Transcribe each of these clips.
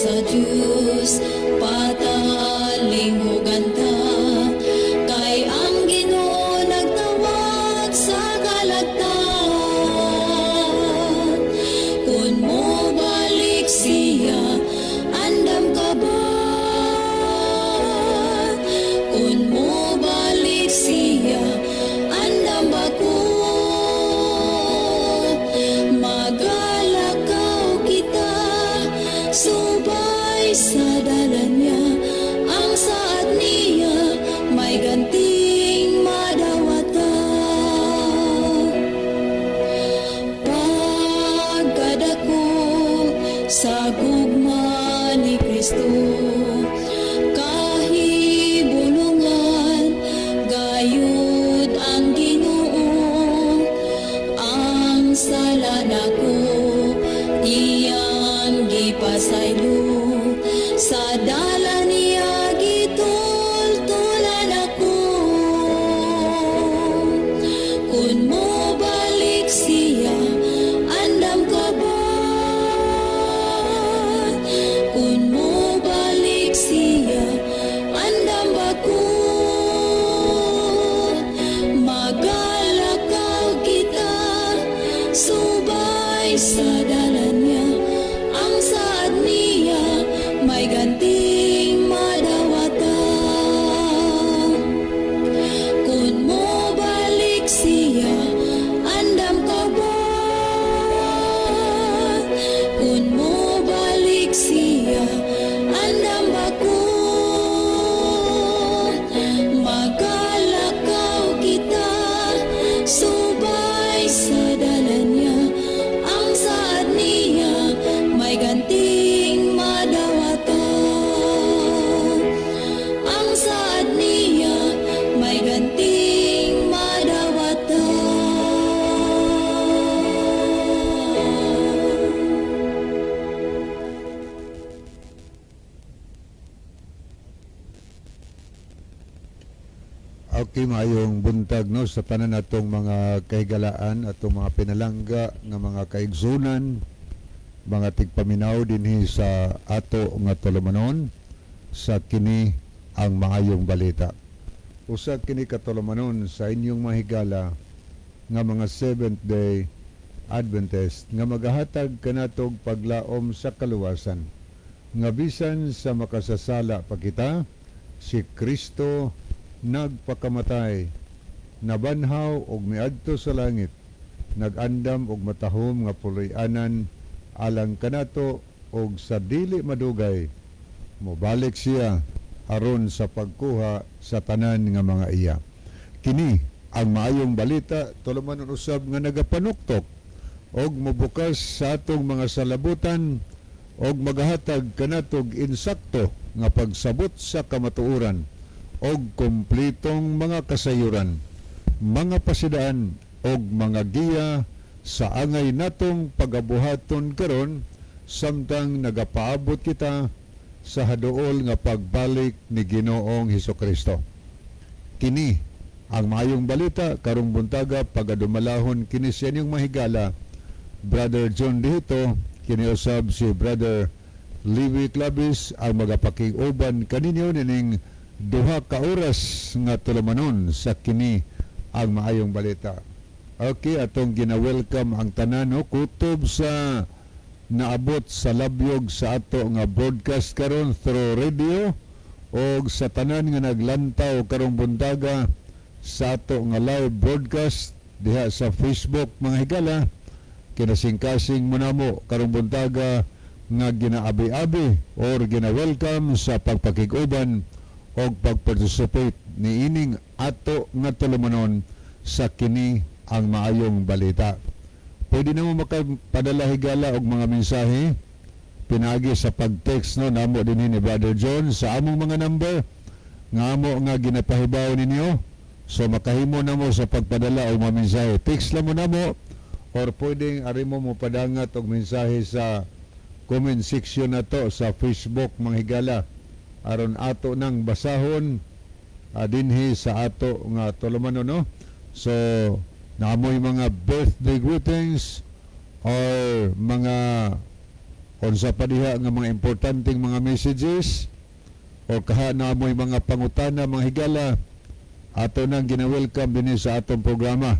Sa Diyos, patalinghugan ta, kay ang Ginoo nagtawag sa kalagtan. Kung mobalik siya, andam ka ba? Kung mobalik siya, andam ba ko? Magalakaw kita subay sa dalan niya. Ang saad niya may ganting madawatan. Pagkadako sa gugma ni Kristo, kahibulungan gayud ang Ginoo. Ang sala nako iyang gipasaylo, sa dalan niya gitultulan ako. Kung mobalik siya, andam ka ba? Kung mobalik siya, andam ba ko? Magalakaw kita subay sa dalan niya. Ang saad niya may ganting madawatan. Kung mobalik siya, andam ka ba? Kung mobalik siya, andam ba ko? Magalakaw kita subay sa dalan niya. Ang saad niya may ganting madawatan. Ang saad niya may ganting madawatan. Okay, maayong buntag, no, sa tanan natong mga kahigalaan, atong mga pinalangga nga mga kaigsunan, mga tigpaminaw dinhi sa ato nga tulumanon sa kini ang maayong balita. Usa kini ka tulumanon sa inyong mahigala nga mga Seventh Day Adventist nga magahatag kanatog paglaom sa kaluwasan nga bisan sa makasasala pa kita, si Kristo nagpakamatay, nabanhaw og miadto sa langit, nag-andam og matahom nga puloy-anan alang kanato, og sa dili madugay mobalik siya aron sa pagkuha sa tanan nga mga iya. Kini ang maayong balita, tulumanon usab nga nagapanuktok og mobukas sa atong mga salabutan og magahatag kanatog insakto nga pagsabot sa kamatuoran og kompletong mga kasayuran, mga pasidaan og mga giya sa angay natong pagabuhaton karon samtang nagapaabot kita sa haduol nga pagbalik ni Ginoong Hesukristo. Kini ang maayong balita karong buntaga, pagadumalahon kini sa inyong mahigala, Brother John Dihito, kini usab si Brother Levi Clavis ang magapakig-uban kaninyo nining 2 ka oras nga tulumanon sa kini ang maayong balita. Okay, atong gina-welcome ang tanan, no, kutob sa naabot sa labyog sa ato nga broadcast karon through radio og sa tanan nga naglantaw karong buntaga sa ato nga live broadcast diha sa Facebook. Mga higala, kinasingkasing mo namo karong buntaga nga ginaabi-abi or gina-welcome sa pagpakig-uban og pag-participate niining ato nga tulumanon sa kini ang maayong balita. Pwede na mo makapadala, higala, og mga mensahe pinaagi sa pag-text, no, namo dinhi ni Brother John sa among mga number nga amo nga ginapahibaw ninyo. So makahimo na mo sa pagpadala og mga mensahe. Text lang mo namo or pwedeng ari mo mo padangat og mensahe sa comment section na to sa Facebook, mga higala, aron ato nang basahon dinhi sa ato nga tulumanon, no. So naamoy mga birthday greetings or mga Unsa pa diha nga mga importanteng mga messages o kaha na mo'y mga pangutana, mga higala, ato nang gina-welcome dinhi sa atong programa.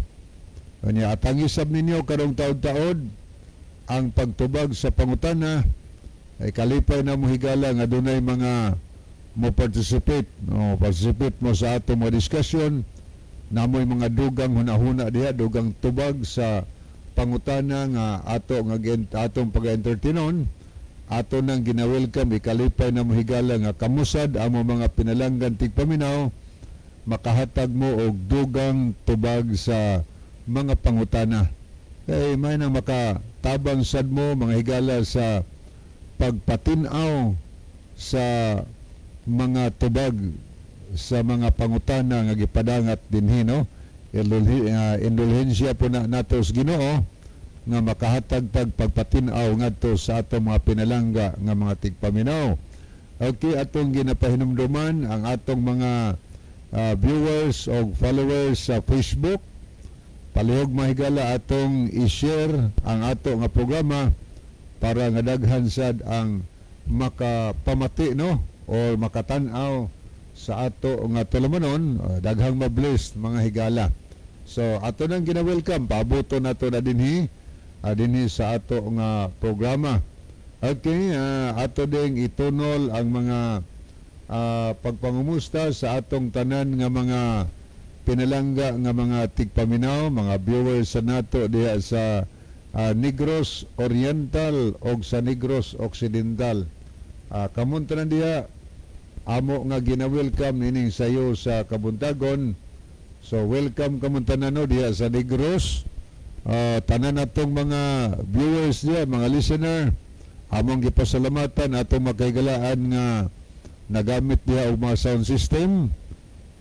Kanya atangisab ninyo karong taod-taod ang pagtubag sa pangutana ay kalipay na mo, higala, nga dunay mga mo participate, no, participate mo sa atong mga discussion namoy mga dugang hunahuna diha, dugang tubag sa pangutana nga ato nga atong pag-entertainon. Ato nang gina-welcome, ikalipay na mo, higala, nga kamusad amo mga pinalanggan tigpaminaw makahatag mo og dugang tubag sa mga pangutana kay may nang makatabang sad mo, mga higala, sa pagpatin-aw sa mga tubag sa mga pangutana nga gipadangat dinhi, no. Indulhensya po na nato sa Ginoo nga makahatag tag pagpatin-aw ngadto sa atong mga pinalangga nga mga tigpaminaw. Okay, atong ginapahinumduman ang atong mga viewers o followers sa Facebook. Palihog, mahigala, atong i-share ang ato nga programa para nga daghan sad ang makapamati, no, or makatan-aw sa ato nga tulumanon, daghang mabless, mga higala. So ato nang gina-welcome, paaboto nato na dinhi sa ato nga programa. Okay, ato ding itunol ang mga pagpangumusta sa atong tanan nga mga pinalangga nga mga tigpaminaw, mga viewers sa nato diha sa Negros Oriental o sa Negros Occidental. Kamon tanan diha, amo nga gina-welcome nining sayo sa kabuntagon. So welcome kamon tanan, no, diha sa Negros. Tanan natong mga viewers diha, mga listener, among gipasalamatan atong makaigalaan nga nagamit diha og mga sound system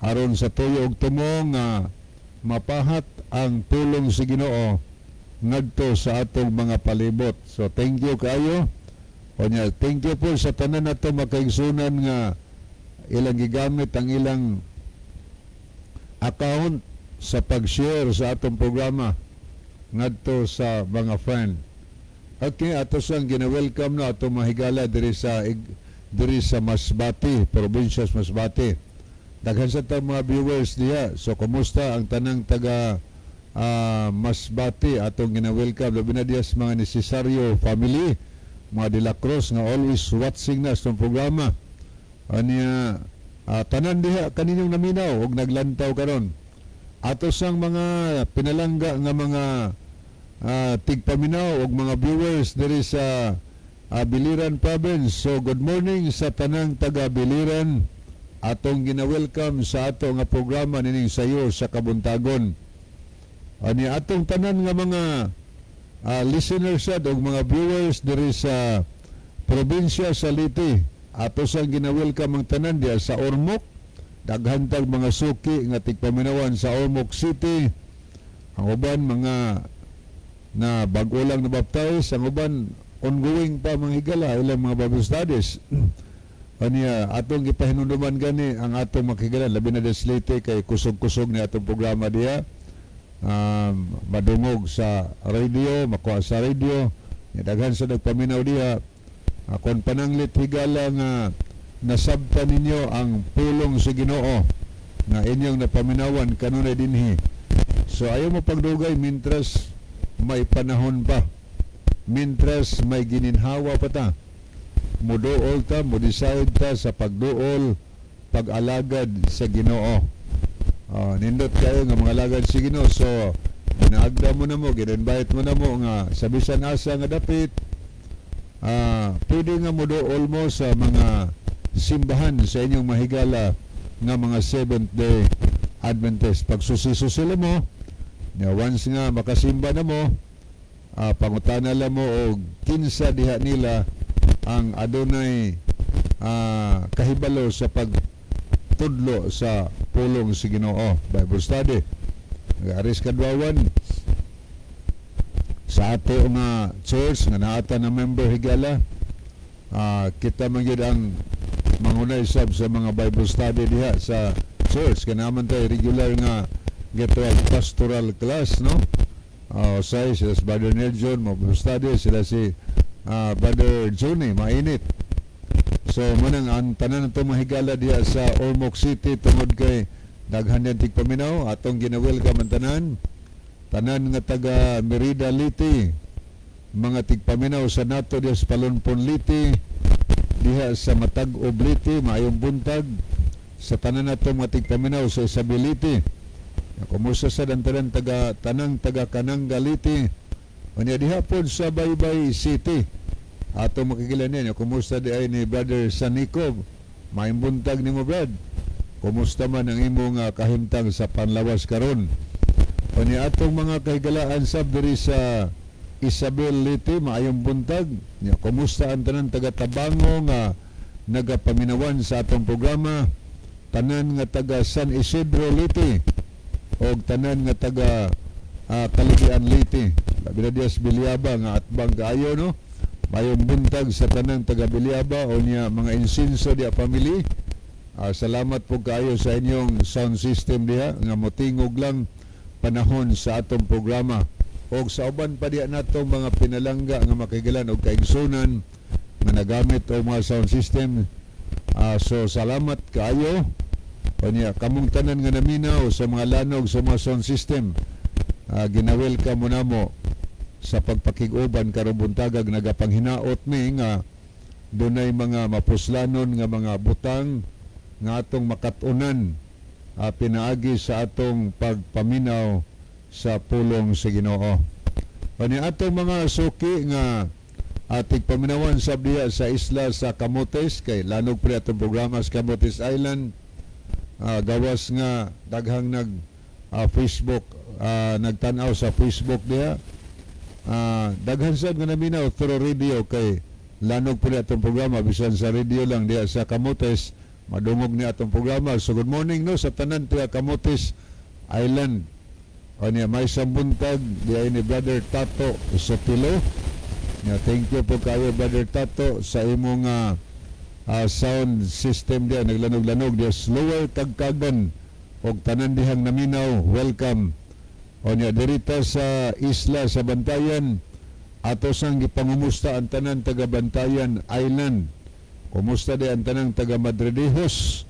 aron sa tuyo og tumo nga mapahat ang pulong sa Ginoo ngadto sa atong mga palibot. So thank you kaayo. Onya, thank you po sa tanan nato makaigsunan nga ilang gigamit ang ilang account sa pag-share sa atong programa ngadto sa mga friend. Okay, ato sang gina-welcome na atong mahigala diri sa Masbate, probinsya sa Masbate. Daghan sa tang mga viewers diha. So kumusta ang tanang taga Masbate? Atong gina-welcome labi na diha sa mga Necesario family, mga De La Cruz nga always watching na sa programa. Anya tanan diha kaninyong naminaw og naglantaw karon. Ato sang mga pinalangga nga mga tigpaminaw og mga viewers diri sa Biliran Province. So good morning sa tanang taga Biliran. Atong gina-welcome sa ato nga programa nining sayo sa kabuntagon. Ani atong tanan nga mga listeners sad og mga viewers diri sa probinsya sa Leyte. Ato sang gina-welcome ang tanan diha sa Ormoc. Daghan tag mga suki nga tigpaminawan sa Ormoc City. Ang uban mga na bago lang na baptize, ang uban ongoing pa, mga higala, ilang mga Bible studies. Aniya atong gipahinumduman gani ang atong makigala labi na sa Leyte kay kusog-kusog ni atong programa diha. Madungog sa radio, makuha sa radio. Daghan sa nagpaminaw diha. Kon pananglit, higala, nga nasabtan ninyo ang pulong sa Ginoo nga inyong napaminawan kanunay dinhi. So ayaw mo pagdugay mintras may panahon pa. Mintras may gininhawa pa ta. Muduol ta, mo-decide ta sa pagduol, pag-alagad sa Ginoo. Nindot kayo nga mga alagad sa Ginoo. So, ginaagda mo na mo, gin-invite mo na mo nga sa bisan asa nga dapit, pwede nga muduol mo sa mga simbahan sa inyong mahigala nga mga Seventh Day Adventist. Pagsusi-susila mo, nga once nga makasimba na mo, pangutana lang mo og kinsa diha nila ang adunay kahibalo sa pagtudlo sa pulong sa Ginoo, Bible study. Aris kadwawan sa ato nga church nga naata na member, higala, kita man gyud ang mangunay sab sa mga Bible study diha sa church kay naman tayo regular nga gitawag pastoral class, no. Say sila si Brother Nelson mo Bible study, sila si Brother Johnny, mainit. So manang ang tanan nato mahigala diha sa Ormoc City tungod kay daghan din tigpaminaw, atong gina-welcome ang tanan. Tanan nga taga Merida, Leyte, mga tigpaminaw sa nato diha sa Palonpon, Leyte, diha sa Matag-ob, Leyte, maayong buntag sa tanan nato mga tigpaminaw sa Isabel, Leyte. Kumusta sa ang tanan taga tanang taga Kananga, Leyte. Unya diha pod sa Baybay City. Ato makikilan niya, kumusta di ay ni Brother Sanikov. Maayong buntag nimo, Brad. Kumusta man ang imong kahimtang sa panlawas karon? Unya atong mga kahigalaan sab diri sa Isabel, Leyte, maayong buntag. Nya kumusta ang tanan taga Tabango nga nagapaminawan sa atong programa? Tanan nga taga San Isidro, Leyte og tanan nga taga Kaligian, Leyte. Labi na diya sa Villaba nga atbang kaayo, no. Maayong buntag sa tanang taga Villaba o niya mga Insinso diya family. Salamat po kaayo sa inyong sound system diha nga motingog lang panahon sa atong programa. Og sa uban pa diha natong mga pinalangga nga makigilan og kaigsunan nga nagamit og mga sound system. So salamat kaayo. Unya kamong tanan nga naminaw sa mga lanog sa mga sound system. Gina-welcome mo namo sa pagpakig-uban karong buntagag. Nagapanghinaot mi nga dunay mga mapuslanon nga mga butang nga atong makat-unan pinaagi sa atong pagpaminaw sa pulong sa Ginoo. Unya atong mga suki nga ating paminawan sa diha sa isla sa Camotes kay lanog pre atong programa sa Camotes Island, gawas nga daghang nag Facebook, nagtan-aw sa Facebook diha. Daghan sad nga naminaw through radio kay lanog po atong programa bisan sa radio lang diha sa Camotes, madungog ni atong programa. So good morning, no, sa tanan tiga Camotes Island. O niya may buntag diha ni Brother Tato Sotilo. Ya, thank you po kayo, Brother Tato, sa imong sound system diha naglanog-lanog diha sa Lower Kagkagan og tanan dihang naminaw, welcome. O niya dirita sa isla sa Bantayan, ato sang gipangumusta ang tanan taga Bantayan Island. Kumusta di ang tanang taga Madridejos?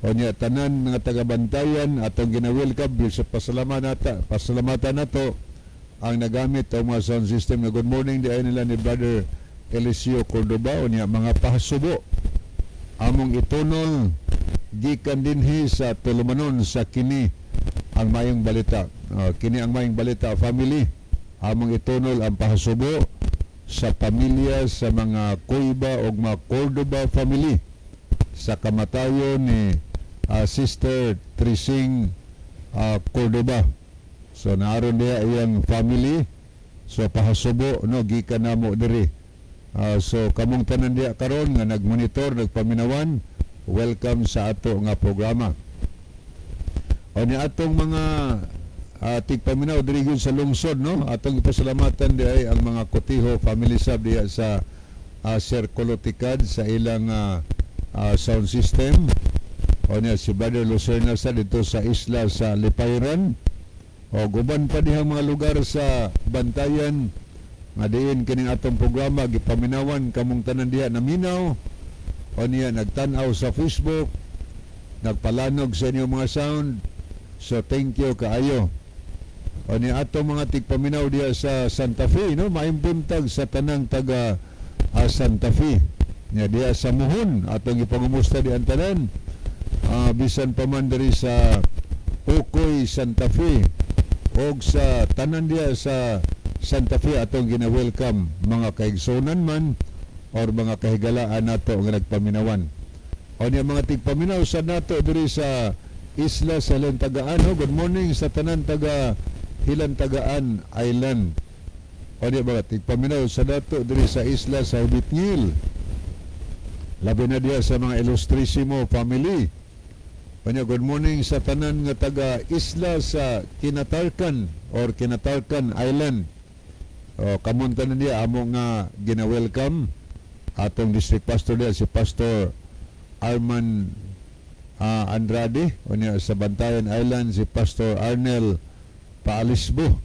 O niya tanan nga taga Bantayan atong gina-welcome sa pasalamatan nata, pasalamatan nato ang nagamit og mga sound system na good morning di ay nila ni Brother Eliseo Cordoba. O niya mga pahasubo among itunol gikan dinhi sa tulumanon sa Kini ang Maayong Balita. Kini ang Maayong Balita family, among itunol ang pahasubo sa pamilya sa mga Coiba o mga Cordoba family sa kamatayon ni Sister Trising Cordoba. So naaron diha iyang family. So pahasubo, no, gikan namo diri. So kamong tanan diha karon nga nagmonitor, nagpaminawan, welcome sa ato nga programa. O ni atong mga tigpaminaw diri gyud sa lungsod, no, atong ipasalamatan di ay ang mga Cotijo family sab diha sa Circulo Tikad sa ilang sound system. O niya si Brother Lucerna sa dito sa isla sa Lipayran. O guban pa dihang mga lugar sa Bantayan nga diin kining atong programa gipaminawan, kamong tanan diha naminaw o niya nagtan-aw sa Facebook, nagpalanog sa inyong mga sound. So thank you kaayo. O ni atong mga tigpaminaw diha sa Santa Fe, no, maayong buntag sa tanang taga Santa Fe. Nya diha sa Muhon, atong ipangumusta di ang tanan. Bisan pa man diri sa Ukoy, Santa Fe og sa tanan diha sa Santa Fe atong gina-welcome, mga kaigsunan man or mga kahigalaan nato nga nagpaminawan. O niya mga tigpaminaw sa nato diri sa isla sa Hilantagaan, no? Good morning sa tanan taga Hilantagaan Island. O niya mga tigpaminaw sa nato diri sa isla sa Hibitngil. Labi na diha sa mga Ilustrisimo family. O niya, good morning sa tanan nga taga isla sa Kinatarkan or Kinatarkan Island. O kamong tanan diha amo nga gina-welcome atong district pastor diha, si Pastor Arman Andrade, o niya sa Bantayan Island si Pastor Arnel Paalisbo.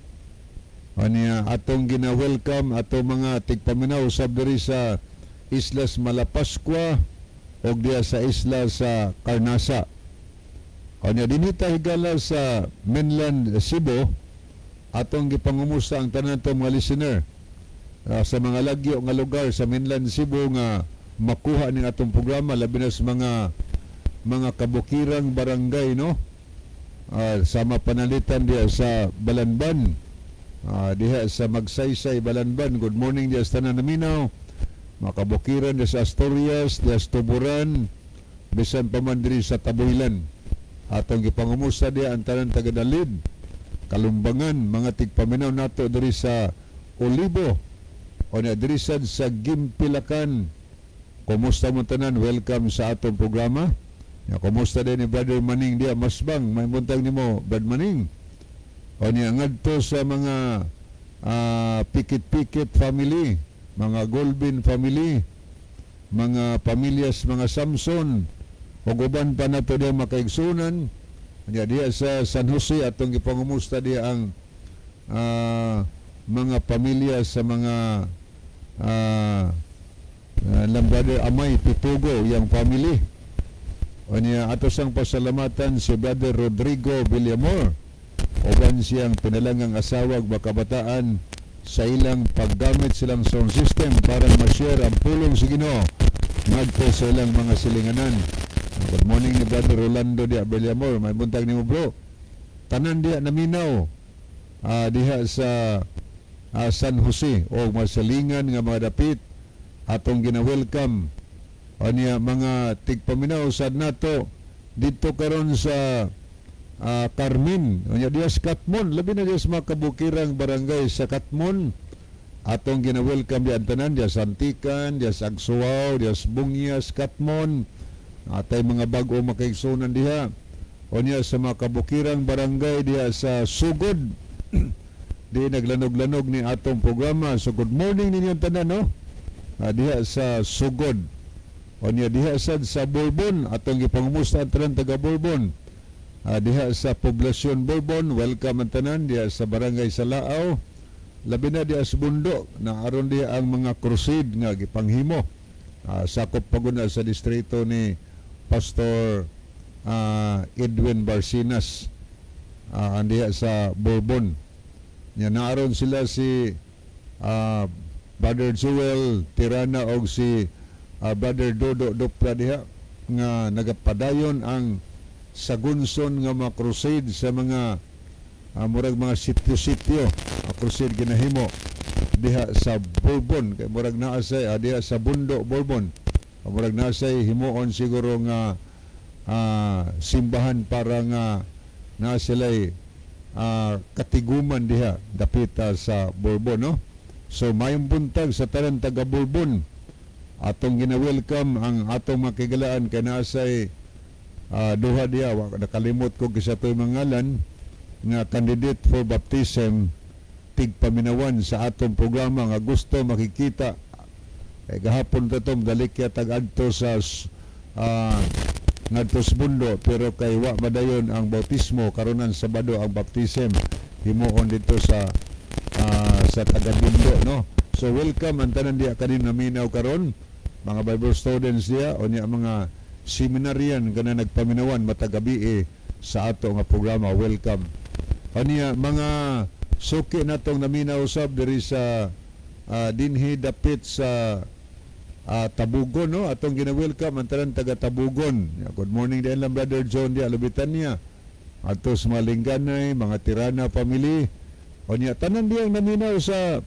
Ania atong gina-welcome atong mga tigpaminaw sab diri sa Islas Malapascua og diya sa isla sa Carnasa. Anya dinhi ta higala sa mainland Cebu, atong gipangumusta ang tanan atong mga listener sa mga lagyo nga lugar sa mainland Cebu nga makuha ning atong programa, labi na sa mga kabukirang barangay, no, sama panalitan diha sa Balanban, diha sa Magsaysay, Balanban. Good morning diha sa tanan naminaw, mga kabukiran diha sa Asturias, diha sa Tuburan, bisan pa man diri sa Tabuilan. Atong gipangumusta diha ang tanan taga Dalid, Kalumbangan, mga tigpaminaw nato diri sa Olibo o na diri sad sa Gimpilakan. Kumusta mo tanan? Welcome sa atong programa ya. Kumusta din ni Brother Maning diya Masbang? May buntag nimo, Brad Maning. O niya ngadto sa mga Pikit-Pikit family, mga Golbin family, mga pamilyas, mga Samson ug uban pa nato diya makaigsunan. Nya diya sa San Jose, atong gipangumusta diya ang mga pamilya sa mga Brother Amay Pitugo, yang family. O niya ato sang pasalamatan si Brother Rodrigo Villamor uban siyang pinalangang asawa ug makabataan sa ilang paggamit silang sound system para ma-share ang pulong sa Ginoo ngadto sa ilang mga silinganan. Good morning ni Brother Rolando diya Villamor. May buntag nimo, bro. Tanan diya naminaw diha sa San Jose o masalingan nga mga dapit, atong gina-welcome. Anya mga tigpaminaw sad nato dito karon sa Carmen, unya diha sa Katmon, labi na diha sa mga kabukirang barangay sa Katmon, atong gina-welcome diyan tanan diha sa Antikan, diha sa Agsuaw, diha sa Bungias, Katmon, atay mga bag-o makaigsunan diha. Unya sa mga kabukirang barangay diha sa Sugod, di naglanog-lanog ni atong programa. So good morning ninyo tanan, no? Diha sa Sugod. Unya diha sad sa Bourbon, atong gipangumusta ang tanan taga Bourbon. Diha sa Poblasyon Bourbon, welcome ang tanan diha sa Barangay Salaaw. Labi na diha sa Bundo, na aron diha ang mga crusade nga gipanghimo. Sakop paguna sa distrito ni Pastor Edwin Barcinas diha sa Bourbon. Nya naaron sila si Brother Joel Tirana og si Brother Dodo Dupla diha nga nagapadayon ang sagunson nga mga crusade sa mga murag mga sityo-sityo, crusade ginahimo diha sa Bourbon kay murag naa say diha sa Bundo, Bourbon. Murag naa say himuon siguro nga simbahan para nga naa sila'y katiguman diha dapita sa Bourbon, no? So mayong buntag sa tanan taga Bourbon. Atong gina-welcome ang atong makigalaan kay naa say duha diha, nakalimot ko kisa to'y mga nga candidate for baptism, tigpaminawan sa atong programa nga gusto makikita kay gahapon to dalikya tag adto sa ngadto sa Bundo, pero kay wa madayon ang bautismo karonan Sabado ang baptism himuon dito sa taga Bundo, no? So welcome ang tanan diha kanin naminaw karon, mga Bible students diha o niya mga seminarian kana nagpaminawan matag gabi sa ato nga programa, welcome. Kaniya mga suki natong naminaw sab diri sa dinhi dapit sa Tabugon, no? Atong gina-welcome ang tanan taga Tabugon. Good morning din lang, Brother John di Alubitania, ato sa mga Lingganay, mga Tirana family, o niya tanan diyang naminaw sa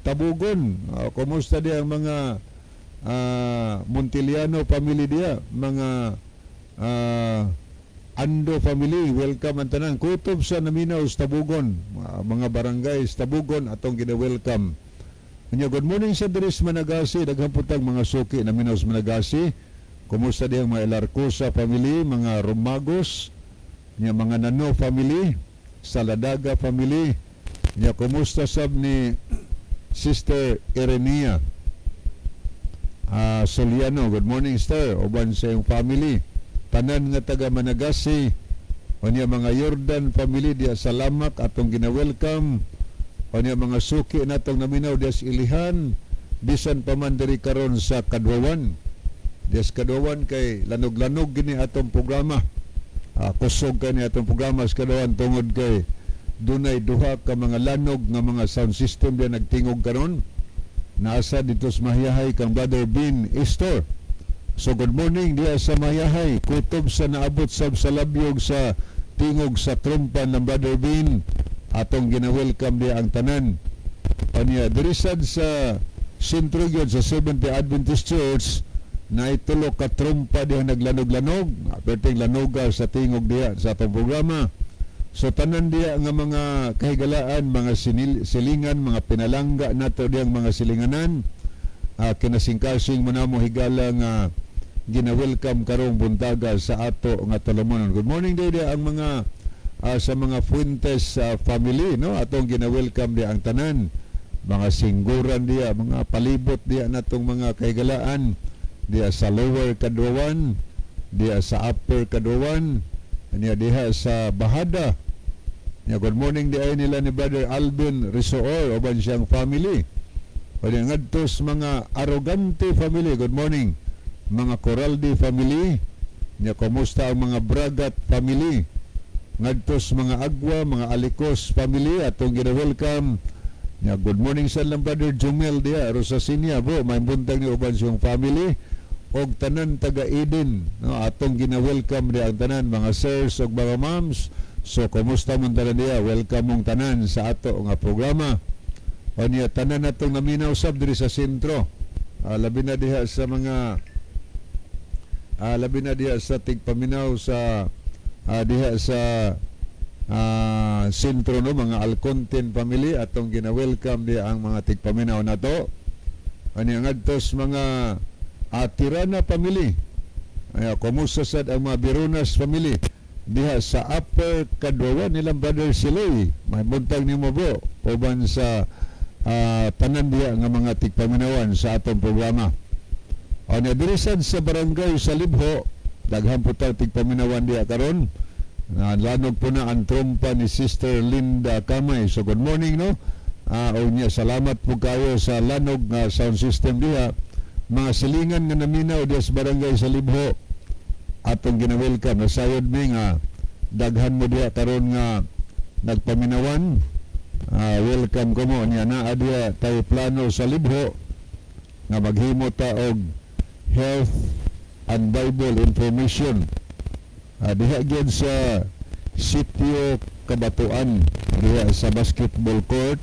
Tabugon. Kumusta di ang mga Montiliano family diya, mga Ando family, welcome ang tanan. Kutob sa naminaw sa Tabugon, mga barangay sa Tabugon, atong gina-welcome. Nya good morning sa diri sa Managasi, daghan po tag mga suki naminaw sa Managasi. Kumusta diyang mga Elarcosa family, mga Romagos, nya mga Nano family, Saladaga family. Nya kumusta sab ni Sister Irenia Soliano, good morning, sir. Uban sa iyong family. Tanan nga taga Managasi, unya mga Jordan family diya sa Lamak, atong gina-welcome. Unya mga suki natong naminaw diya sa Ilihan, bisan pa man diri karon sa Kadwawan. Diya sa Kadwawan kay lanog-lanog gini atong programa. Kusog kani atong programa sa Kadwawan tungod kay dunay duha ka mga lanog nga mga sound system diya nagtingog karon. Naasa dito sa Mahiyahay kang Brother Bin Istor. So good morning diya sa Mahiyahay. Kutob sa naabot sab sa labyog sa tingog sa trumpa ng Brother Bin. Atong gina-welcome diya ang tanan. Unya diri sad sa sentro gyud sa Seventh Day Adventist Church na itulo ka trumpa diha naglanog-lanog. Perting lanoga sa tingog diha sa atong programa. So tanan diha nga mga kahigalaan, mga silingan, mga pinalangga nato diyang mga silinganan, kinasingkasing mo namo, higala, nga gina-welcome karong buntaga sa ato nga tulumanon. Good morning diha ang mga sa mga Fuentes family, no? Atong gina-welcome diha ang tanan, mga singguran diha, mga palibot diha natong mga kahigalaan diha sa Lower Kadwawan, diha sa Upper Kadwawan, niya diha sa Bahada. Ya, good morning di ay nila ni Brother Alvin Risoor uban siyang family. Pwede ngadto sa mga Arrogante family, good morning. Mga Coraldi family, nya kumusta ang mga Bragat family? Ngadto sa mga Agwa, mga Alicos family, atong gina-welcome. Nya good morning sa lang Brother Jumel diha Rosasinia, bro, may buntag ni uban siyang family og tanan taga Eden, no? Atong gina-welcome diha ang tanan mga sirs ug mga moms. So kumusta mong tanan diha? Welcome mong tanan sa ato nga programa. Unya tanan natong naminaw sab diri sa sentro. Labi na diha sa mga labi na diha sa tigpaminaw sa diha sa sentro, no, mga Alcontin family, atong gina-welcome diha ang mga tigpaminaw nato. Ani ngadto sa mga Tirana family. Ay, kumusta sad ang mga Birunas family diha sa Upper Kadwawan, nilang Brother Siloy? May buntag nimo, bro, uban sa tanan diha nga mga tigpaminawan sa atong programa. O na diri sad sa barangay sa Libho, daghan po tag tigpaminawan diha karon. Lanog po na ang trompa ni Sister Linda Kamay. So good morning, no. Unya salamat po kayo sa lanog nga sound system diha. Mga silingan nga naminaw diha sa barangay sa Libho, atong gina-welcome. Nasayod mi nga daghan mo diha karon nga nagpaminawan. Welcome ko mo niya. Naa diha tayo plano sa Libho nga maghimo ta og health and Bible information diha gyud sa Sitio Kabatuan, diha sa basketball court.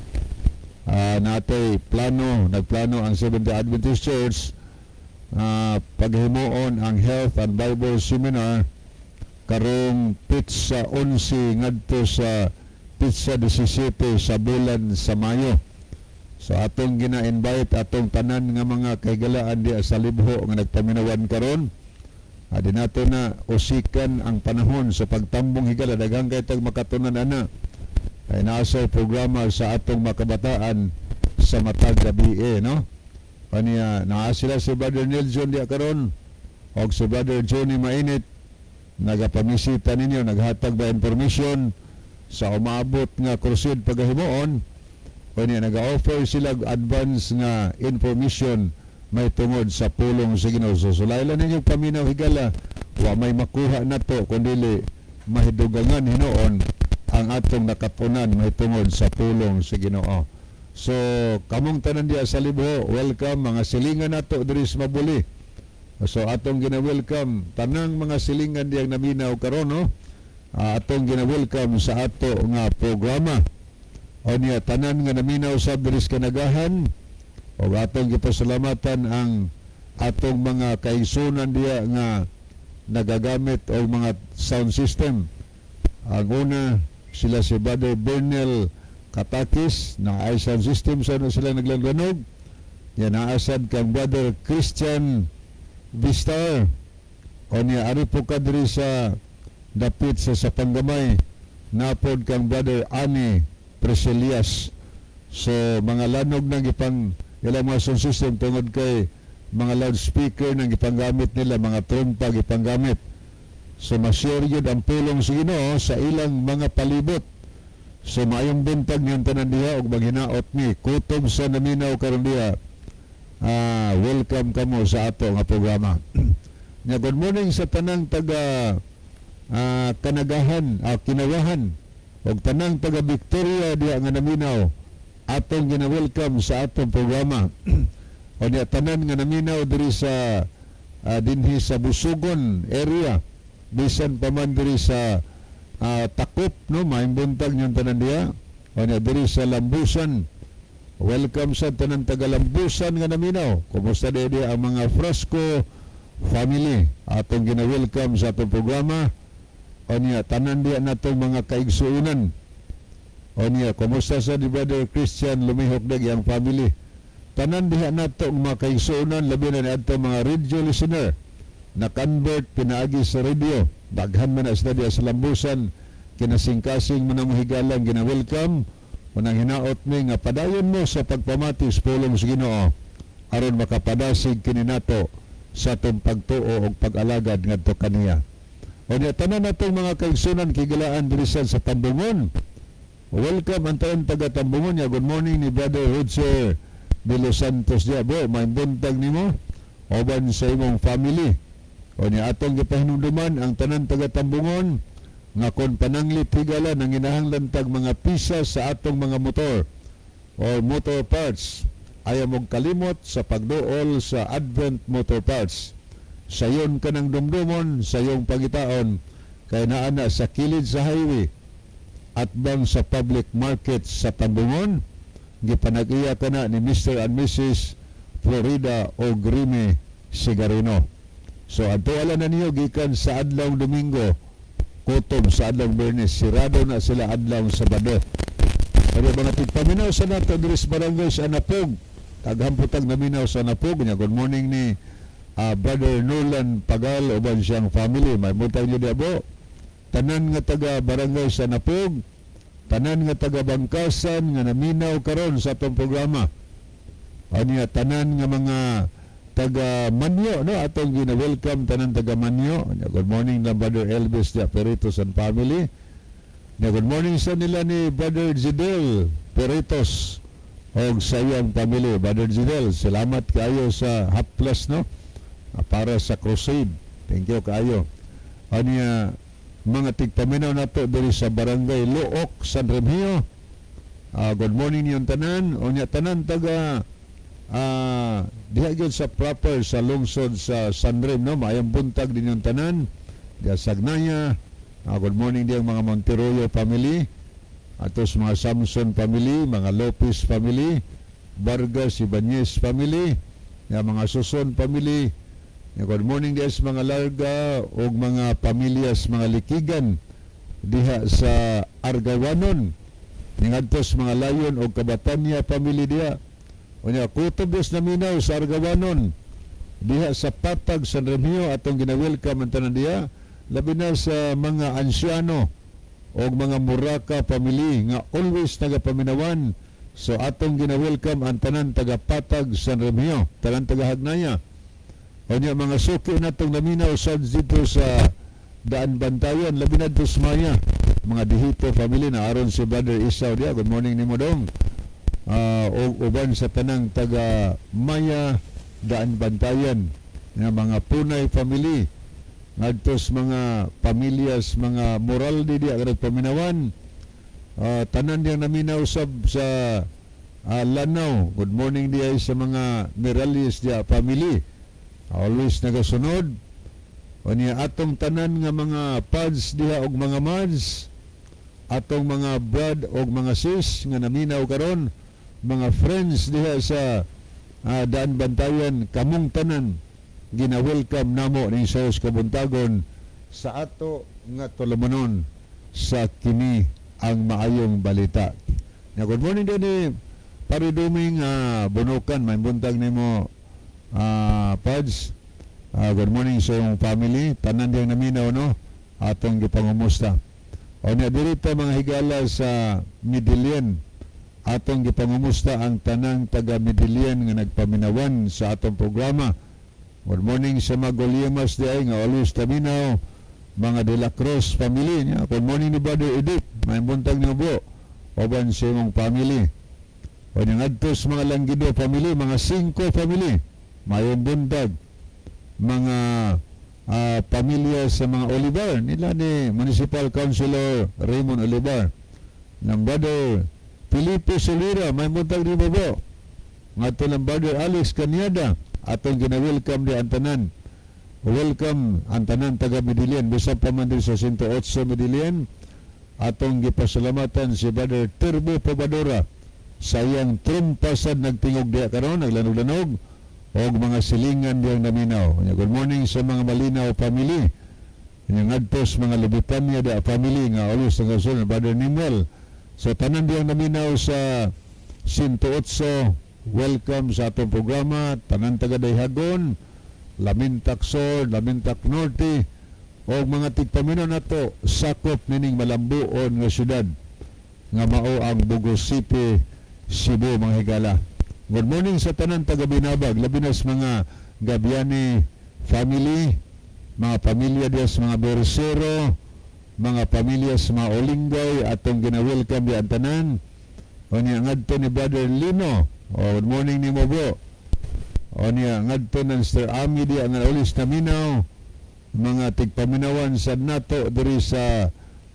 Natay plano, nagplano ang Seventh Day Adventist Church paghimuon ang health and Bible seminar karong pitsa 11 ngadto sa pitsa 17 sa bulan sa Mayo. So atong gina-invite atong tanan nga mga kahigalaan diha sa Libho nga nagpaminawan karon. Di nato na usikan ang panahon sa pagtambong, higala, daghan kay tag makatunan ana. Kay naa sa programa sa atong mga kabataan sa matag gabi eh, no? Kaniya naa sila si Brother Nelson diha karon og si Brother Johnny Mainit, nagapamisita ninyo, naghatag ba information sa umaabot nga crusade pagahimuon. Kanya nag-offer sila og advance nga information may tungod sa pulong sa Ginoo. So sulaylan ninyo paminaw, higala, wa may makuha nato kundi mahidugangan hinuon ang atong nakatunan may tungod sa pulong sa Ginoo. So kamong tanan diya sa Libho, welcome. Mga silingan nato diri sa Mabuli. So atong gina-welcome tanang mga silingan diyang naminaw karon, no? Atong gina-welcome sa ato nga programa. O niya tanan nga naminaw sa diri sa Kanagahan o atong gipasalamatan ang atong mga kaigsunan diya nga nagagamit og mga sound system. Ang una sila si Brother Bernel Katakis na ay sound system sa sila naglalganog. Yan naasad kang Brother Christian Vistar. O niya ari po ka diri sa dapit sa Panggamay, napod kang Brother Ani Preselias. So mga lanog ng ipang ilang mga sound system tungod kay mga loudspeaker nang gipanggamit nila, mga trompa gipanggamit. So ma-share yun ang pulong sa Ginoo sa ilang mga palibot. So maayong buntag niyang tanan diha ug maghinaot ni kutob sa naminaw karon diha. Welcome kamo sa ato nga programa. Nya good morning sa tanang taga Kanagahan, Kinawahan ug tanang taga Victoria diha nga naminaw, atong gina-welcome sa atong programa. O niya tanan nga naminaw diri sa dinhi sa Busugon area, bisan pa man diri sa Takop, no, maayong buntag niyang tanan diha. O niya diri sa Lambusan, welcome sa tanan taga Lambusan nga naminaw. Kumusta di ang mga Frasco family? Atong gina-welcome sa atong programa. O niya tanan diha natong mga kaigsuunan. O niya kumusta sa di Brother Christian Lumihok dag yang family? Tanan diha nato ang mga kaigsuonan, labi na niadto mga radio listener na convert pinaagi sa radio. Daghan man na sila diha sa Lambusan, kinasingkasing mo na mohigalang, gina-welcome. Unang hinaot ni nga padayon mo sa pagpamati sa pulong sa Ginoo aron makapadasig kini nato sa atong pagtuo ug pag-alagad ngadto kaniya. O niya tanan natong mga kaigsunan kigalaan diri sa Tambungon. Welcome ang tanan taga Tambungon ya. Good morning ni Brother Roger de Los Santos diya bo. May buntag nimo uban sa imong family. O niya atong gipahinumduman ang tanan taga Tambungon nga kon pananglit, higala, nang ginahanglan tag mga pisa sa atong mga motor or motor parts, ayaw mong kalimot sa pagduol sa Advent Motor Parts. Sayon ka ng dumdumon sa iyong pagitaon kay naa na sa kilid sa highway at bang sa public market sa Tambungon. Gipanag-iya ka na ni Mr. and Mrs. Florida o Grime Sigarino. So adto ala na niyo gikan sa adlaw Domingo kutob sa adlaw Biyernes. Sirado na sila adlaw Sabado. Pero mga tigpaminaw sa nato diri sa barangay sa Anapog, daghan po tag naminaw sa Anapog nya. Good morning ni Brother Nolan Pagal uban siyang family. May buntag niyo diha bo. Tanan nga taga barangay sa Anapog, tanan nga taga Bangkasan nga naminaw karon sa atong programa. Anya tanan nga mga taga Manyo, no, atong gina-welcome tanan taga Manyo. Anya, good morning na Brother Elvis de Peritos and family. Nya good morning sa nila ni Brother Zidel Peritos og sa iyang family. Brother Zidel, salamat kaayo sa haplas, no, para sa crusade. Thank you kaayo. Anya mga tigpaminaw nato diri sa barangay Luok, San Remigio. Good morning niyong tanan. Unya tanan taga diha gyud sa proper sa lungsod sa San Rem, no, maayong buntag din yung tanan diha sa Sagnaya. Good morning diyang mga Monteroyo family, atos mga Samson family, mga Lopez family, Vargas Ibanez family ya, mga Suson family ya. Good morning diha sa mga Larga ug mga pamilyas, mga Likigan diha sa Argawanon, ningadtos mga Layon og Kabatanya family diha. Unya kutob sa naminaw sa Argawanon diha sa Patag, San Remigio, atong gina-welcome ang tanan diha, labi na sa mga ansyano o mga Muraka family nga always nagapaminawan. So atong gina-welcome ang tanan taga Patag, San Remigio, tanan taga Hagnaya. Unya mga suki natong naminaw sa dito sa Daan Bantayan, labi na sa Maya, mga Dihito family na aron si Brother Isaw diha. Good morning nimo dong ug uban sa tanang taga Maya, Daan Bantayan nga mga Punay family, ngadtos mga pamilyas mga Moraldi diha nga nagpaminawan, tanan diyang naminaw sab sa Lanao. Good morning diya sa mga Mirales diya family, always nagasunod. Unya atong tanan nga mga pads diha og mga mads, atong mga brad og mga sis nga naminaw karon, mga friends diha sa Daan Bantayan, kamong tanan gina-welcome namo ning sa kabuntagon sa ato nga tulumanon sa kini ang maayong balita. Na good morning din ni Pariduming Bunukan, may buntag nimo, Pads. Good morning sa iyong family, tanan diyang naminaw, no, atong gipangumusta. O niya dirito mga higala sa Midilian, atong gipangumusta ang tanang taga Midilian nga nagpaminawan sa atong programa. Good morning sa mga Goliemas di ay nga always taminaw, mga De La Cruz family niya. Good morning ni Brother Edith. May buntag niyo po. Uban sa imong family. O ngadto sa mga Langgido family, mga Cinco family, mayong buntag. Mga pamilya sa mga Olivar, nila ni Municipal Councilor Raymond Olivar. Ng Brother Felipe Solira, may buntag di bro. Ngadto ng Brother Alex Canyada, atong gina-welcome di ang tanan. Welcome ang tanan taga Medellin, bisan pa man diri sa 108 Medellin. Atong gipasalamatan si Brother Turbo Pobadora sa iyang trumpasad nagtingog diya karon, naglanog-lanog og mga silingan diyang naminaw. Nya, good morning sa mga Malinaw family. Nya, ngadto sa mga Lubitania diya family nga always nagasunod, Brother Nimuel. So tanan diyang naminaw sa 108, welcome sa atong programa, tanan taga Dayhagon, Lamintak Sur, Lamintak Norte, o mga tigpaminaw nato sakop nining malambuon nga syudad nga mao ang Bogo City, Cebu, mga higala. Good morning sa tanan taga Binabag, labi na sa mga Gabiani family, mga pamilya diya sa mga Bersero, mga pamilya sa mga Olingay, atong gina-welcome di ang tanan. O niya, ngadto ni Brother Lino. O, good morning nimo, bro. O niya, ngadto ng Sir Ami di ang ulis na minaw, mga tigpaminawan sa nato diri sa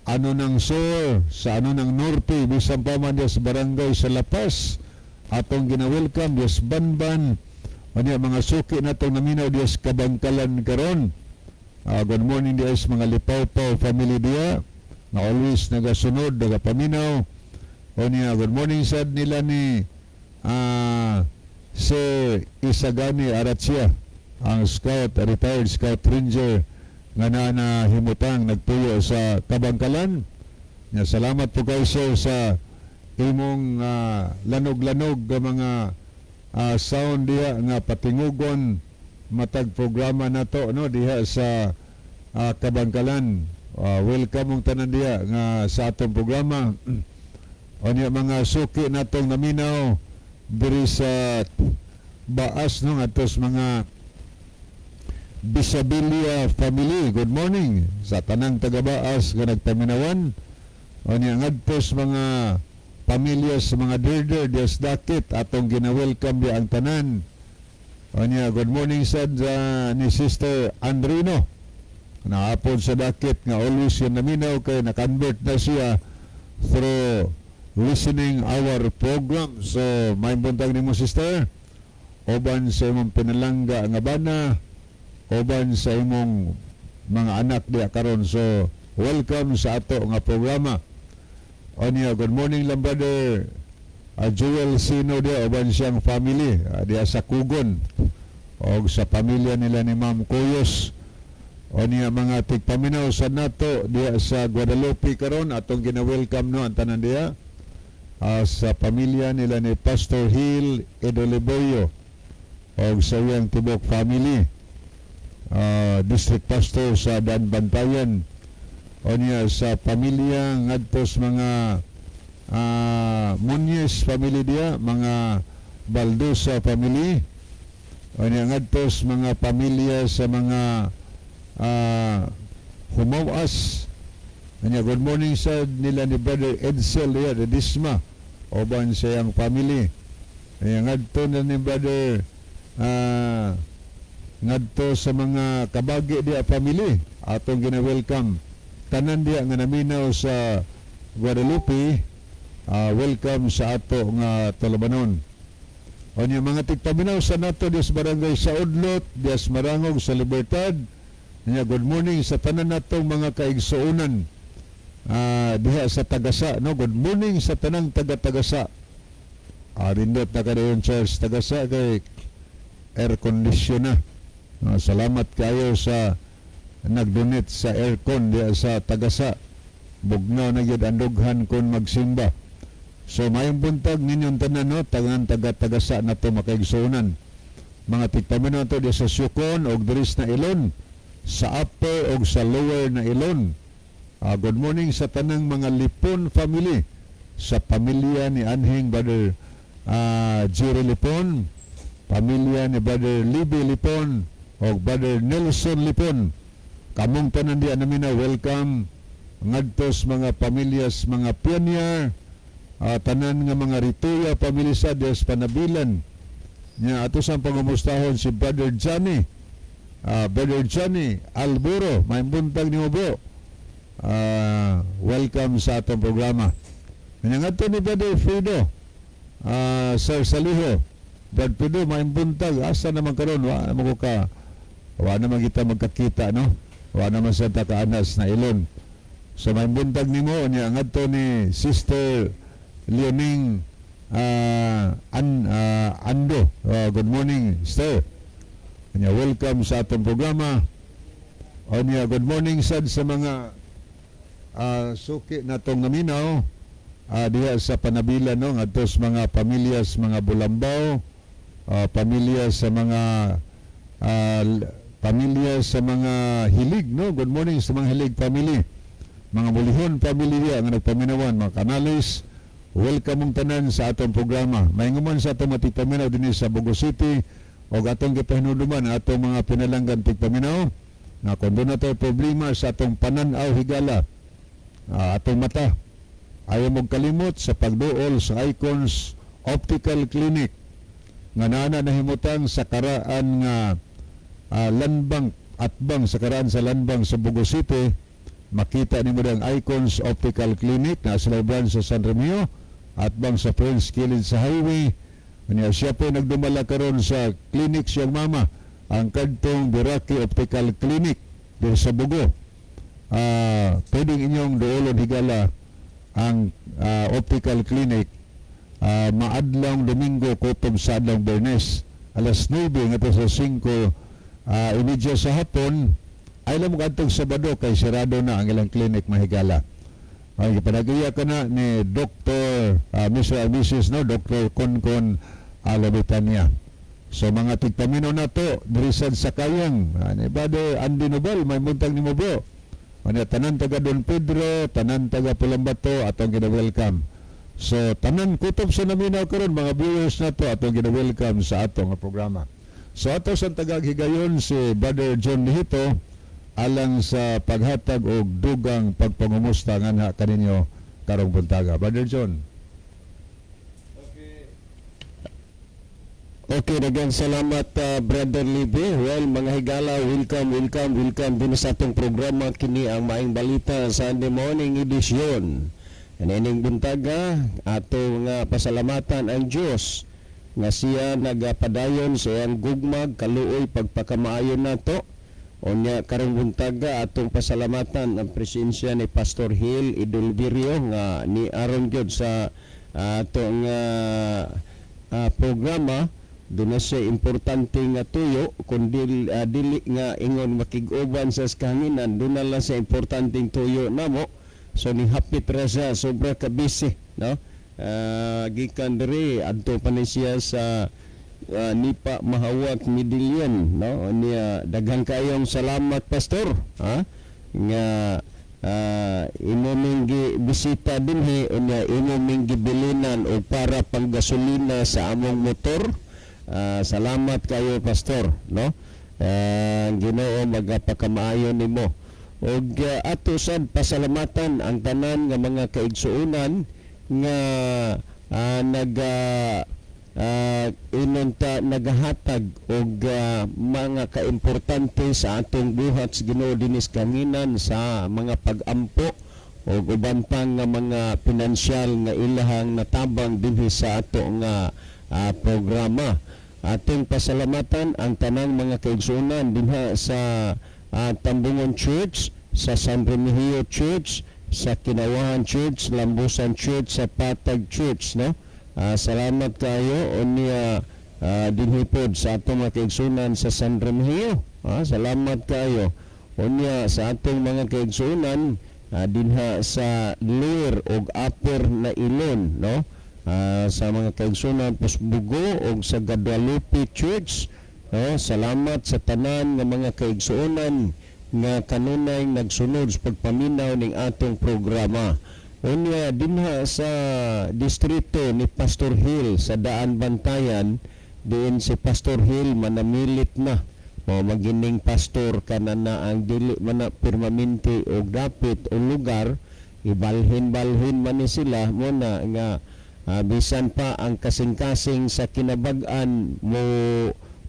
ano ng Sur, sa ano ng Norte, bisan pa man diya sa barangay sa Lapas, atong gina-welcome diya sa Banban, o niya, mga suki natong naminaw diya sa Kabangkalan karon. Good morning diya sa mga Lipawpaw family diya, na always nagasunod, nagapaminaw. O niya, good morning sad nila ni Sir Isagani Aratsia, ang scout, retired scout ranger nga naa na himutang nagpuyo sa Kabangkalan. Nya, salamat po kay sir sa imong lanog-lanog nga mga sound diha nga patingugon matag programa nato, no, diha sa Kabangkalan. Welcome mong tanan diha nga sa atong programa. Unya, mga suki natong naminaw diri sa Baas, no, ngadto sa mga Bisabilia family, good morning sa tanang taga Baas nga nagpaminawan. Unya, ngadto sa mga pamilya sa mga Dirder dias Dakit, atong gina-welcome di ang tanan. Unya, good morning sad ni Sister Andrino. Naapod sa Dakit nga always yun naminaw kay na-convert na siya through listening our program. So, may buntag nimo, sister. Uban sa imong pinalangga nga bana, uban sa imong mga anak diya karon. So, welcome sa ato nga programa. Onya, good morning lang brother Joel Sino diya uban siyang family diya sa Kugon og sa pamilya nila ni Ma'am Kuyos. Onya, mga tigpaminaw sa nato diya sa Guadalupe karon, atong gina-welcome, no, ang tanan diya sa pamilya nila ni Pastor Hill Edoliboyo og sa iyang tibok family, district pastor sa Dan Bantayan. Onya, sa pamilya ngadto sa mga Muñez family diya, mga Baldosa family. Onya, ngadto sa mga pamilya sa mga Humawas. Onya, good morning sa nila ni Brother Edsel diya de Disma uban sa iyang family. Onya, ngadto na ni Brother ngadto sa mga Kabagi diya family, atong gina-welcome tanan diya nga naminaw sa Guadalupe, welcome sa ato nga tulumanon. Unya, mga tigpaminaw sa nato diya sa barangay sa Udlot, diya sa Marangog sa Libertad. Unya, good morning sa tanan natong mga kaigsuonan diha sa Tagasa, no? Good morning sa tanang taga-Tagasa. Rindot na kadayon church Tagasa kay air condition na. Salamat kayo sa nag-donate sa aircon diha sa Tagasa. Bugnaw na gyud ang dughan kon magsimba. So mayong buntag ninyong tanan, no, tagan taga Tagasa na to makaigsuonan. Mga tigpaminaw to diha sa Sukon og diri sa Nailon, sa upper og sa lower na Ilon. Good morning sa tanang mga Lipon family, sa pamilya ni Anhing Brother Jerry Lipon, pamilya ni Brother Libby Lipon og Brother Nelson Lipon. Kamong tanan diya namin na welcome ngadto sa mga pamilyas mga pioneer. Tanan nga mga Rituya pamilya sa Des Panabilan. Nya ato sang pangumustahon si Brother Johnny. Brother Johnny Alburo, maayong buntag nimo, bro. Welcome sa atong programa. Nya ngadto ni Brother Frido. Sir Saliho. Brad Frido, maayong buntag. Asa naman karon? Wa naman ko ka wa naman kita magkakita, no? Wa naman sa takaanas na ilon. So maayong buntag nimo. Nya ngadto ni Sister Leoning Ando. Good morning, sir. Nya welcome sa atong programa. Onya good morning sad sa mga suki natong naminaw diha sa Panabilan, no, ngadto sa mga pamilya sa mga Bulambaw, pamilya sa mga pamilya sa mga Hilig, no. Good morning sa mga Hilig family, mga Bulihon family diha nga nagpaminawan, mga Canales. Welcome mong tanan sa atong programa. Mainguman sa atong matigpaminaw dinhi sa Bogo City o atong gipahinumduman ang atong mga pinalanggan tigpaminaw nga kung duna tay problema sa atong panan-aw, higala, atong mata, ayaw mong kalimot sa pagduol sa Icons Optical Clinic nga naa nahimutang sa karaan nga Landbank, atbang sa karaan sa Landbank sa Bogo City. Makita nimo ang Icons Optical Clinic na sila branch sa San Remigio, atbang sa Prince kilid sa highway. Unya siya po nagdumala karon sa clinic siyang mama, ang kadtong Biraki Optical Clinic diri sa Bogo. Pwedeng inyong duolon, higala, ang optical clinic maadlawng Domingo kutob sa adlawng Biyernes, alas 9 ngadto sa 5 imedya sa hapon. Ay lang mo kadtong Sabado kay sarado na ang ilang clinic, mahigala. Ay gipanagiya ka na ni Dr. Mr. and Mrs., no, Dr. Konkon Alabitania. So mga tigpaminaw nato diri sad sa Kayang, ani Brother Andy Nobel, maayong buntag nimo, bro. Ano, tanan taga Don Pedro, tanan taga Pulambato, atong gina-welcome. So tanan kutob sa naminaw karon, mga viewers nato, atong gina-welcome sa atong programa. So ato sa tagag higayon si Brother John Lihito alang sa paghatag og dugang pagpangumusta nganha kaninyo karong buntaga. Brother John. Okay, daghang salamat, Brother Libe. Well, mga higala, welcome, welcome, welcome din sa atong programa, kini ang Maayong Balita Sunday Morning Edition. Ining buntaga, ato nga pasalamatan ang Dios nga siya nagapadayon sa iyang gugmag, kaluoy, pagpakamaayo nato. Unya karong buntaga atong pasalamatan ang presensya ni Pastor Hill Idulbirio nga ni aron gyud sa atong programa. Doon na siya importante nga tuyo kung dili nga ingon makig-uban sa kahanginan, doon na lang sa importanteng tuyo namo. So ni hapit ra siya, sobra ka busy, no? Gikan diri adto pa ni siya sa Nipa Mahawak Medellin, no? Niya daghan kayong salamat, Pastor, ha, nga imo ming bisita dinhi, unya imo ming gibilinan og para panggasolina sa among motor. Salamat kayo, Pastor, no? Ginoo magapakamaayo nimo. Ug ato sad pasalamatan ang tanan nga mga kaigsuonan nga naga inunta nagahatag og mga kaimportante sa atong buhat sa Ginoo dinis kanginan sa mga pag-ampo og uban pang nga mga pinansyal nga ilahang natabang dinhi sa ato nga programa. Atong pasalamatan ang tanang mga kaigsuonan dinha sa Tambungon Church, sa San Remigio Church, sa Kinawahan Church, Lambusan Church, sa Patag Church, no? Salamat kayo. Unya dinhi pod sa atong mga kaigsuonan sa San Remigio. Salamat kayo. Unya sa atong mga kaigsuonan dinha sa Lower ug Upper na Ilon, no? Sa mga kaigsuonan Pusbugo ug sa Guadalupe Church, no? Salamat sa tanan nga mga kaigsuonan nga kanunay nagsunod sa pagpaminaw ning atong programa. Unya dinha sa distrito ni Pastor Hill sa Daan Bantayan, diin si Pastor Hill manamilit na o magining pastor kana na ang dili man na permanente og dapit o lugar. Ibalhin-balhin man ni sila mo na nga bisan pa ang kasing-kasing sa kinabag-an mo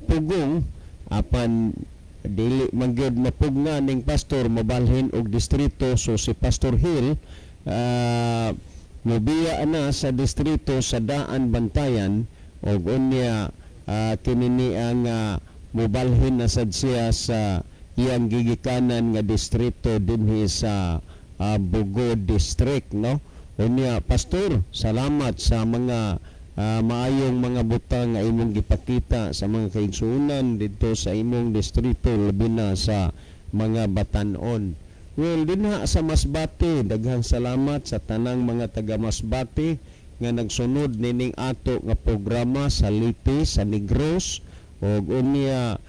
pugong, apan dili man gyud mapugna ning pastor, mabalhin og distrito. So si Pastor Hill mobiya na sa distrito sa Daan Bantayan og unya kini ni ang mobalhin na sad siya sa iyang gigikanan nga distrito dinhi sa Bogo District, no? Unya, Pastor, salamat sa mga maayong mga butang nga imong gipakita sa mga kaigsuonan didto sa imong distrito, labi na sa mga batanon. Well, dinha sa Masbate, daghang salamat sa tanang mga taga Masbate nga nagsunod nining ato nga programa sa Leyte, sa Negros ug unya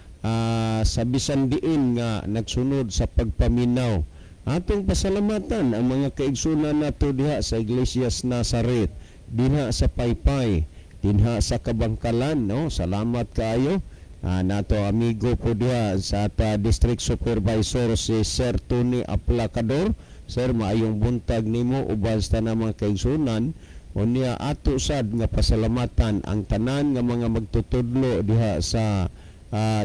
sa bisan diin nga nagsunod sa pagpaminaw. Atong pasalamatan ang mga kaigsunan nato diha sa Iglesias Nazaret, dinha sa Paypay, dinha sa Kabangkalan, no? Salamat kaayo. Nato amigo po diha sa ta district supervisor, si Sir Tony Aplacador. Sir, maayong buntag nimo uban sa tanang mga kaigsunan. Unya ato sad nga pasalamatan ang tanan nga mga magtutudlo diha sa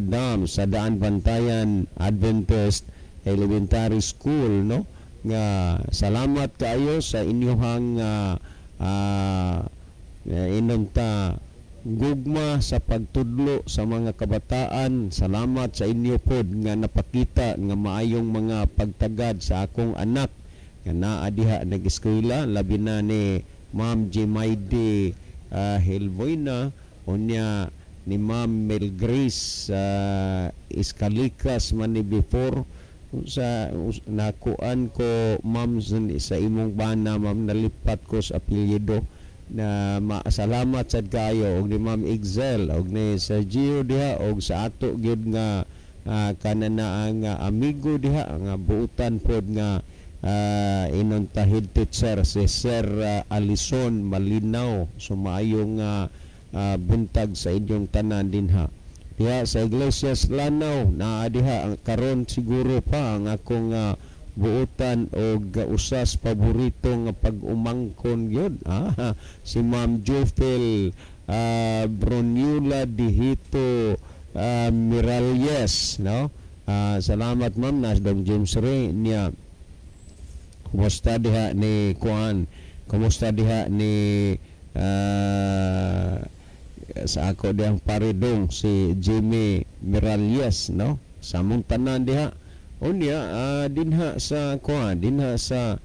dam sa Daan Bantayan Adventist Elementary School, no, nga salamat kaayo sa inyuhang inunta gugma sa pagtudlo sa mga kabataan. Salamat sa inyo pod nga napakita nga maayong mga pagtagad sa akong anak nga naa diha nag-eskwela, labi na ni Ma'am Jimaide Helvoina, unya ni Ma'am Mel Grace Iskalikas man ni before sa nakuan ko, ma'am, sa imong bana, ma'am, nalipat ko sa apelyido na salamat sad kaayo, og ni Ma'am Excel og ni Sergio diha og sa ato gyud nga kanana nga amigo diha nga buutan pod nga inunta head teacher, si Sir Alison Malinaw. So maayong buntag sa inyong tanan dinha diha sa Iglesias Lanao. Naa diha ang karon siguro pa ang akong buutan og usas paborito nga pag-umangkon gyud, si Ma'am Jofel Broniula Dihito Miralles, no? Salamat, ma'am. Nas Dong James Ray niya. Kumusta diha ni kuan, kumusta diha ni sa ako dihang paridong si Jimmy Miralles, no, sa among tanan diha. Unya dinha sa kuan, dinha sa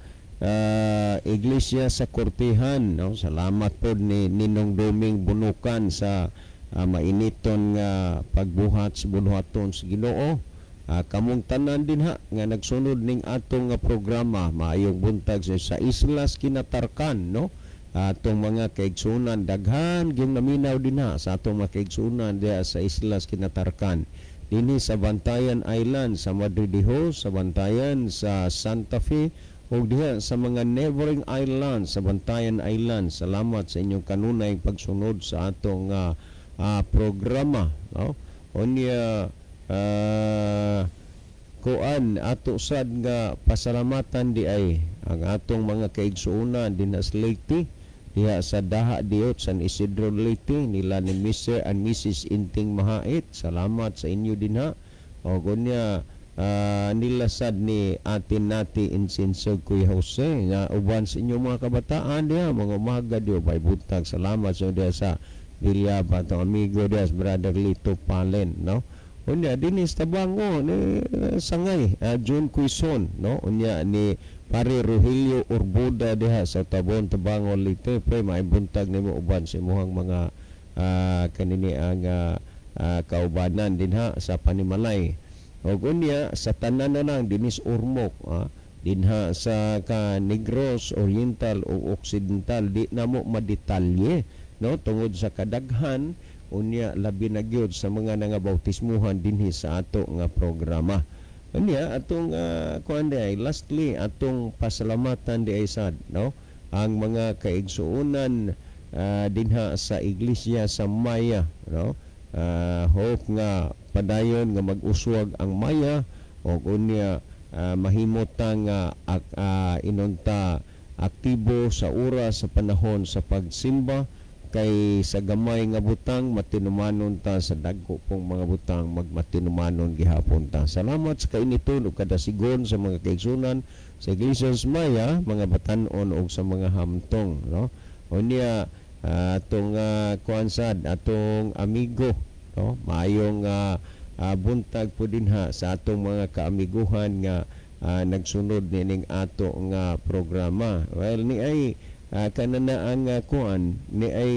iglesia sa Kortihan, no, salamat pod ni Ninong Doming Bunukan sa mainiton nga pagbuhat sa buhaton sa Ginoo. Kamong tanan dinha nga nagsunod ning atong nga programa, maayong buntag sa Islas Kinatarkan, no, atong mga kaigsunan. Daghan gyud naminaw dinha sa atong mga kaigsunan diha sa Islas Kinatarkan, dinhi sa Bantayan Island, sa Madridijo, sa Bantayan, sa Santa Fe ug diha sa mga neighboring islands sa Bantayan Island. Salamat sa inyong kanunay pagsunod sa atong programa, no? Unya kuan, ato sad nga pasalamatan di ay ang atong mga kaigsuonan dinha sa Leyte, diha sa Daha Diot, San Isidro, Leyte, nila ni Mr. and Mrs. Inting Mahait. Salamat sa inyo dinha. O unya nila sad ni atin nati Insinsog, Kuya Jose, nga uban sa inyong mga kabataan diha mga umaga diyo bay buntag. Salamat sa diha sa Villaba, atong amigo diha, Brother Lito Palen, no? Unya dinhi sa Tabango ni Sangay John Quizon, no? Unya ni Pare Rogelio Urbuda diha sa Tabon, Tabango, Leyte. Pre, maayong buntag nimo uban sa imong mga kanini ang kaubanan dinha sa Panimalay. Ug unya sa tanan na lang dinis Ormoc, dinha sa ka Negros Oriental o Occidental, di namo madetalye, no, tungod sa kadaghan. Unya labi na gyud sa mga nangabautismuhan dinhi sa ato nga programa. Unya atong kuan di ay, lastly, atong pasalamatan di ay sad, no, ang mga kaigsuonan dinha sa iglesia sa Maya, no? Hope nga padayon nga mag-uswag ang Maya ug unya Mahimo ta nga inonta aktibo sa oras sa panahon sa pagsimba, kay sa gamay nga butang matinumanon ta, sa dagko pong mga butang magmatinumanon gihapon ta. Salamat sa kainiton ug kadasigon sa mga kaigsunan sa Iglesia Maya, mga batan-on ug sa mga hamtong, no? Unya atong kuan sad, atong amigo, no, maayong buntag po dinha sa atong mga kaamiguhan nga nagsunod nining ato nga programa. Well, ni ay kanana ang kuan ni ay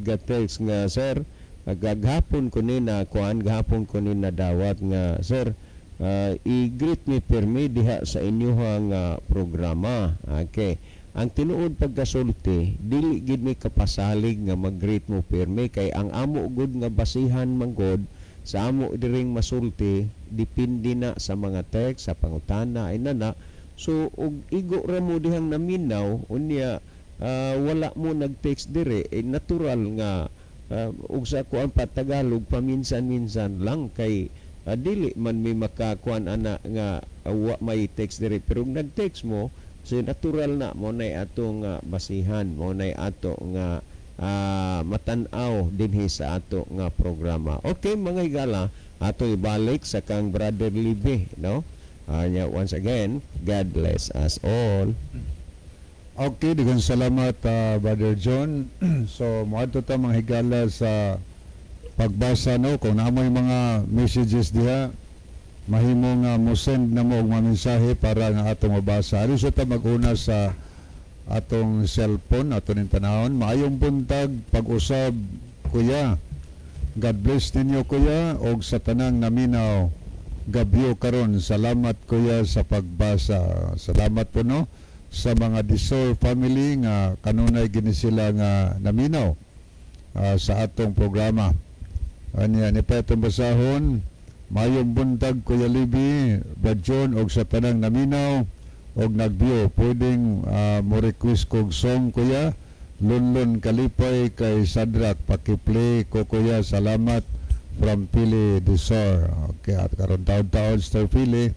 ga-text nga, "Sir, gahapon ko ni na kuan, gahapon ko ni nadawat nga sir, i-greet mi pirmi diha sa inyuhang programa." Okay, ang tinuod pagkasulti, dili gid mi kapasalig nga mag-greet mo pirmi, kay ang amo gud nga basihan manggod sa amo diring masulti depende na sa mga text, sa pangutana ay nana. So og igo ra mo dihang naminaw, unya wala mo nag-text dire, eh, natural nga ug sa kuan pa, Tagalog paminsan-minsan lang, kay dili man mi makakuan ana nga wa may text dire. Pero ug nag-text mo, so natural na mo nay atong basihan, mo nay ato nga matan-aw dinhi sa ato nga programa. Okay, mga higala, ato ibalik sa kang Brother Libby, no? Nya, once again, God bless us all. Okay, daghang salamat, Brother John. So, moadto ta, mga higala, sa pagbasa, no, kung naa moy mga messages diha, mahimo nga mo send na mo og mga mensahe para nga atong mabasa. Ari sa ta mag-una sa atong cellphone, ato ning tanawon. "Maayong buntag pag-usab, kuya. God bless ninyo, kuya, og sa tanang naminaw gabyo karon. Salamat, kuya, sa pagbasa." Salamat po, no, sa mga Disor family nga kanunay gini sila nga naminaw sa atong programa. Anya ni pa itong basahon. "Mayong buntag, Kuya Libby, Brad John og sa tanang naminaw og nagbiyo. Pwedeng mo request kog song, kuya? Lunlun Kalipay kay Sadrak. Paki-play ko, kuya. Salamat, from Pili Disor." Okay, at karon taon-taon, Sir Pili,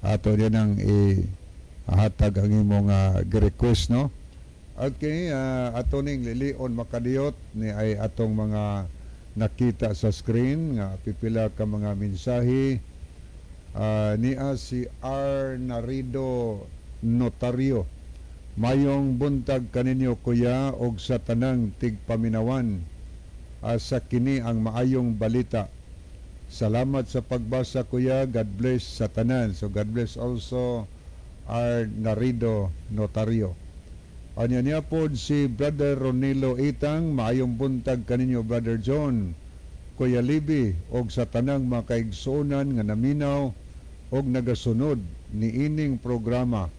ato din ang i-hatag ang imong request, no? Okay, ato ning lilion makadiyot ni ay atong mga nakita sa screen nga pipila ka mga mensahe. Niya si R. Narido Notario. "Mayong buntag kaninyo, kuya, og sa tanang tigpaminawan sa kini ang maayong balita. Salamat sa pagbasa, kuya. God bless sa tanan." So God bless also R. Narido Notario. Anya niya pod si Brother Ronilo Itang. "Maayong buntag kaninyo, Brother John, Kuya Libby, og sa tanang mga kaigsuonan nga naminaw og nagasunod ni ining programa.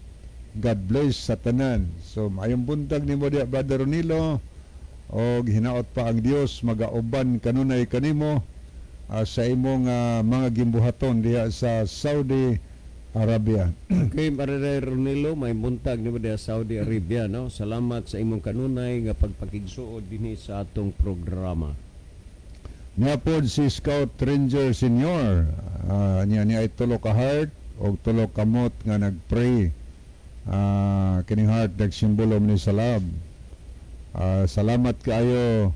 God bless sa tanan." So maayong buntag nimo diya, Brother Ronilo, og hinaot pa ang Dios magauban kanunay kanimo sa imong mga gimbuhaton diha sa Saudi Arabia. Okay, Brother Ronilo, may buntag nimo diha sa Saudi Arabia, no? Salamat sa imong kanunay nga pagpakigsuod dinhi sa atong programa. Niya pod si Scout Ranger Senior. Niya niya ay tulo ka heart og tulo ka kamot nga nagpray. Kining heart nagsimbolo ni sa love. Salamat kaayo,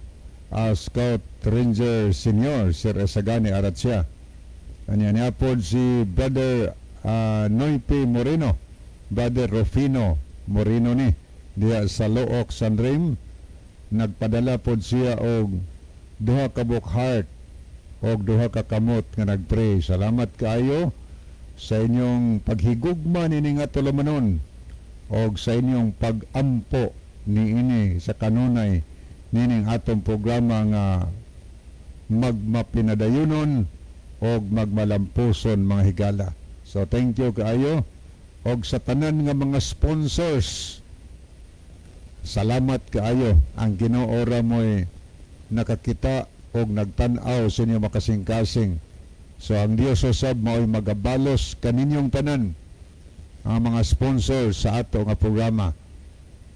Scout Ranger Senior Sir Esagani Aratsia. Anya niya pod si Brother Noype Moreno, Brother Rufino Moreno ni diha sa Looc, Sanrim. Nagpadala pod siya og duha ka buok heart og duha ka kamot nga nagpray. Salamat kaayo sa inyong paghigugma nining tulumanon og sa inyong pag-ampo niini sa kanunay nining atong programa nga magmapinadayunon og magmalampuson, mga higala. So thank you kaayo og sa tanan nga mga sponsors. Salamat kaayo. Ang Ginoo ra mo'y nakakita og nagtan-aw sa inyo makasing-kasing. So ang Dios usab mao'y magabalos kaninyong tanan ang mga sponsor sa ato nga programa.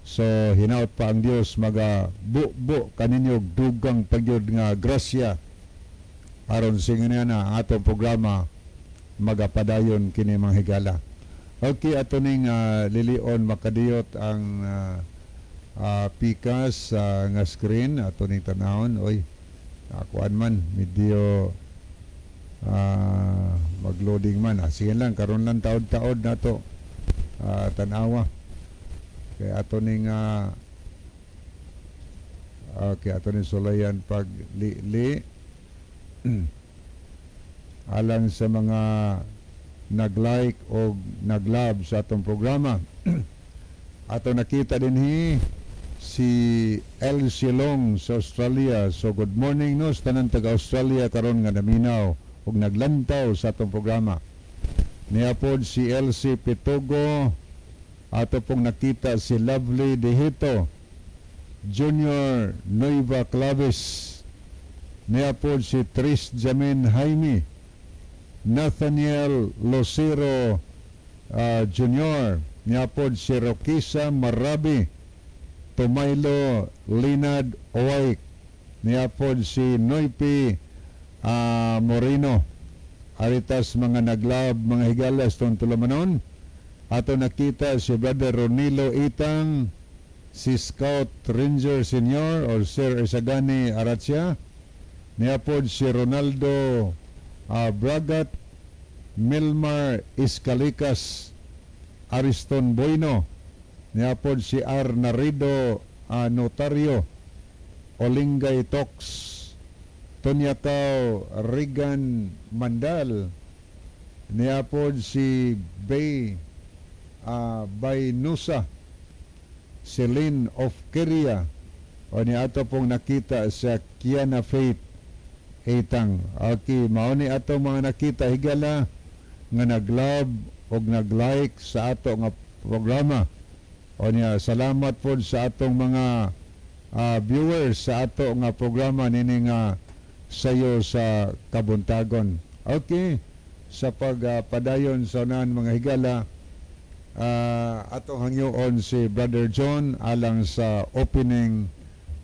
So hinaot pa ang Dios maga bu-bu kaninyo og dugang pagyud nga grasya aron singon na ang atong programa magapadayon kini, mga higala. Okay, ato ning lilion makadiyot ang pikas nga screen ato ning tanawon. Oy, nakuan man medyo magloading man. Sige lang, karon lang taod-taod nato tanawa. Kay ato ning okay, ato ning sulayan pag li alang sa mga nag-like o nag-love sa atong programa. Ato nakita dinhi si Elsie Long sa Australia. So good morning, no, sa tanan taga Australia karon nga naminaw ug naglantaw sa atong programa. Niya pod si Elsie Pitugo. Ato pong nakita si Lovely Dehito, Junior Nueva Claves. Niya pod si Tris Jamin Jaime, Nathaniel Lucero Jr. Niya pod si Roquisa Marabi, Tumaylo Linad Owaik. Niya pod si Noipi Moreno. Aritas mga naglab, mga higalas tong tulamanon. Ato nakita si Brother Ronilo Itang, si Scout Ranger Senior or Sir Isagani Aratia. Niya pod si Ronaldo Bragat, Milmar Iscalikas, Ariston Bueno. Niya pod si R. Narido Notario, Olingay Tox, Tonyakaw Regan Mandal. Niya pod si Bay Baynusa, Celine of Kiria. O ni ato pong nakita sa Kiana Faith Etang. Okay, mao ni ato mga nakita, higala, nga nag-love o nag-like sa ato nga programa. O niya, salamat po sa atong mga viewers sa ato nga programa nini nga Sayo sa Kabuntagon. Okay, sa pagpadayon sa unahan, mga higala, atong hangyoon si Brother John alang sa opening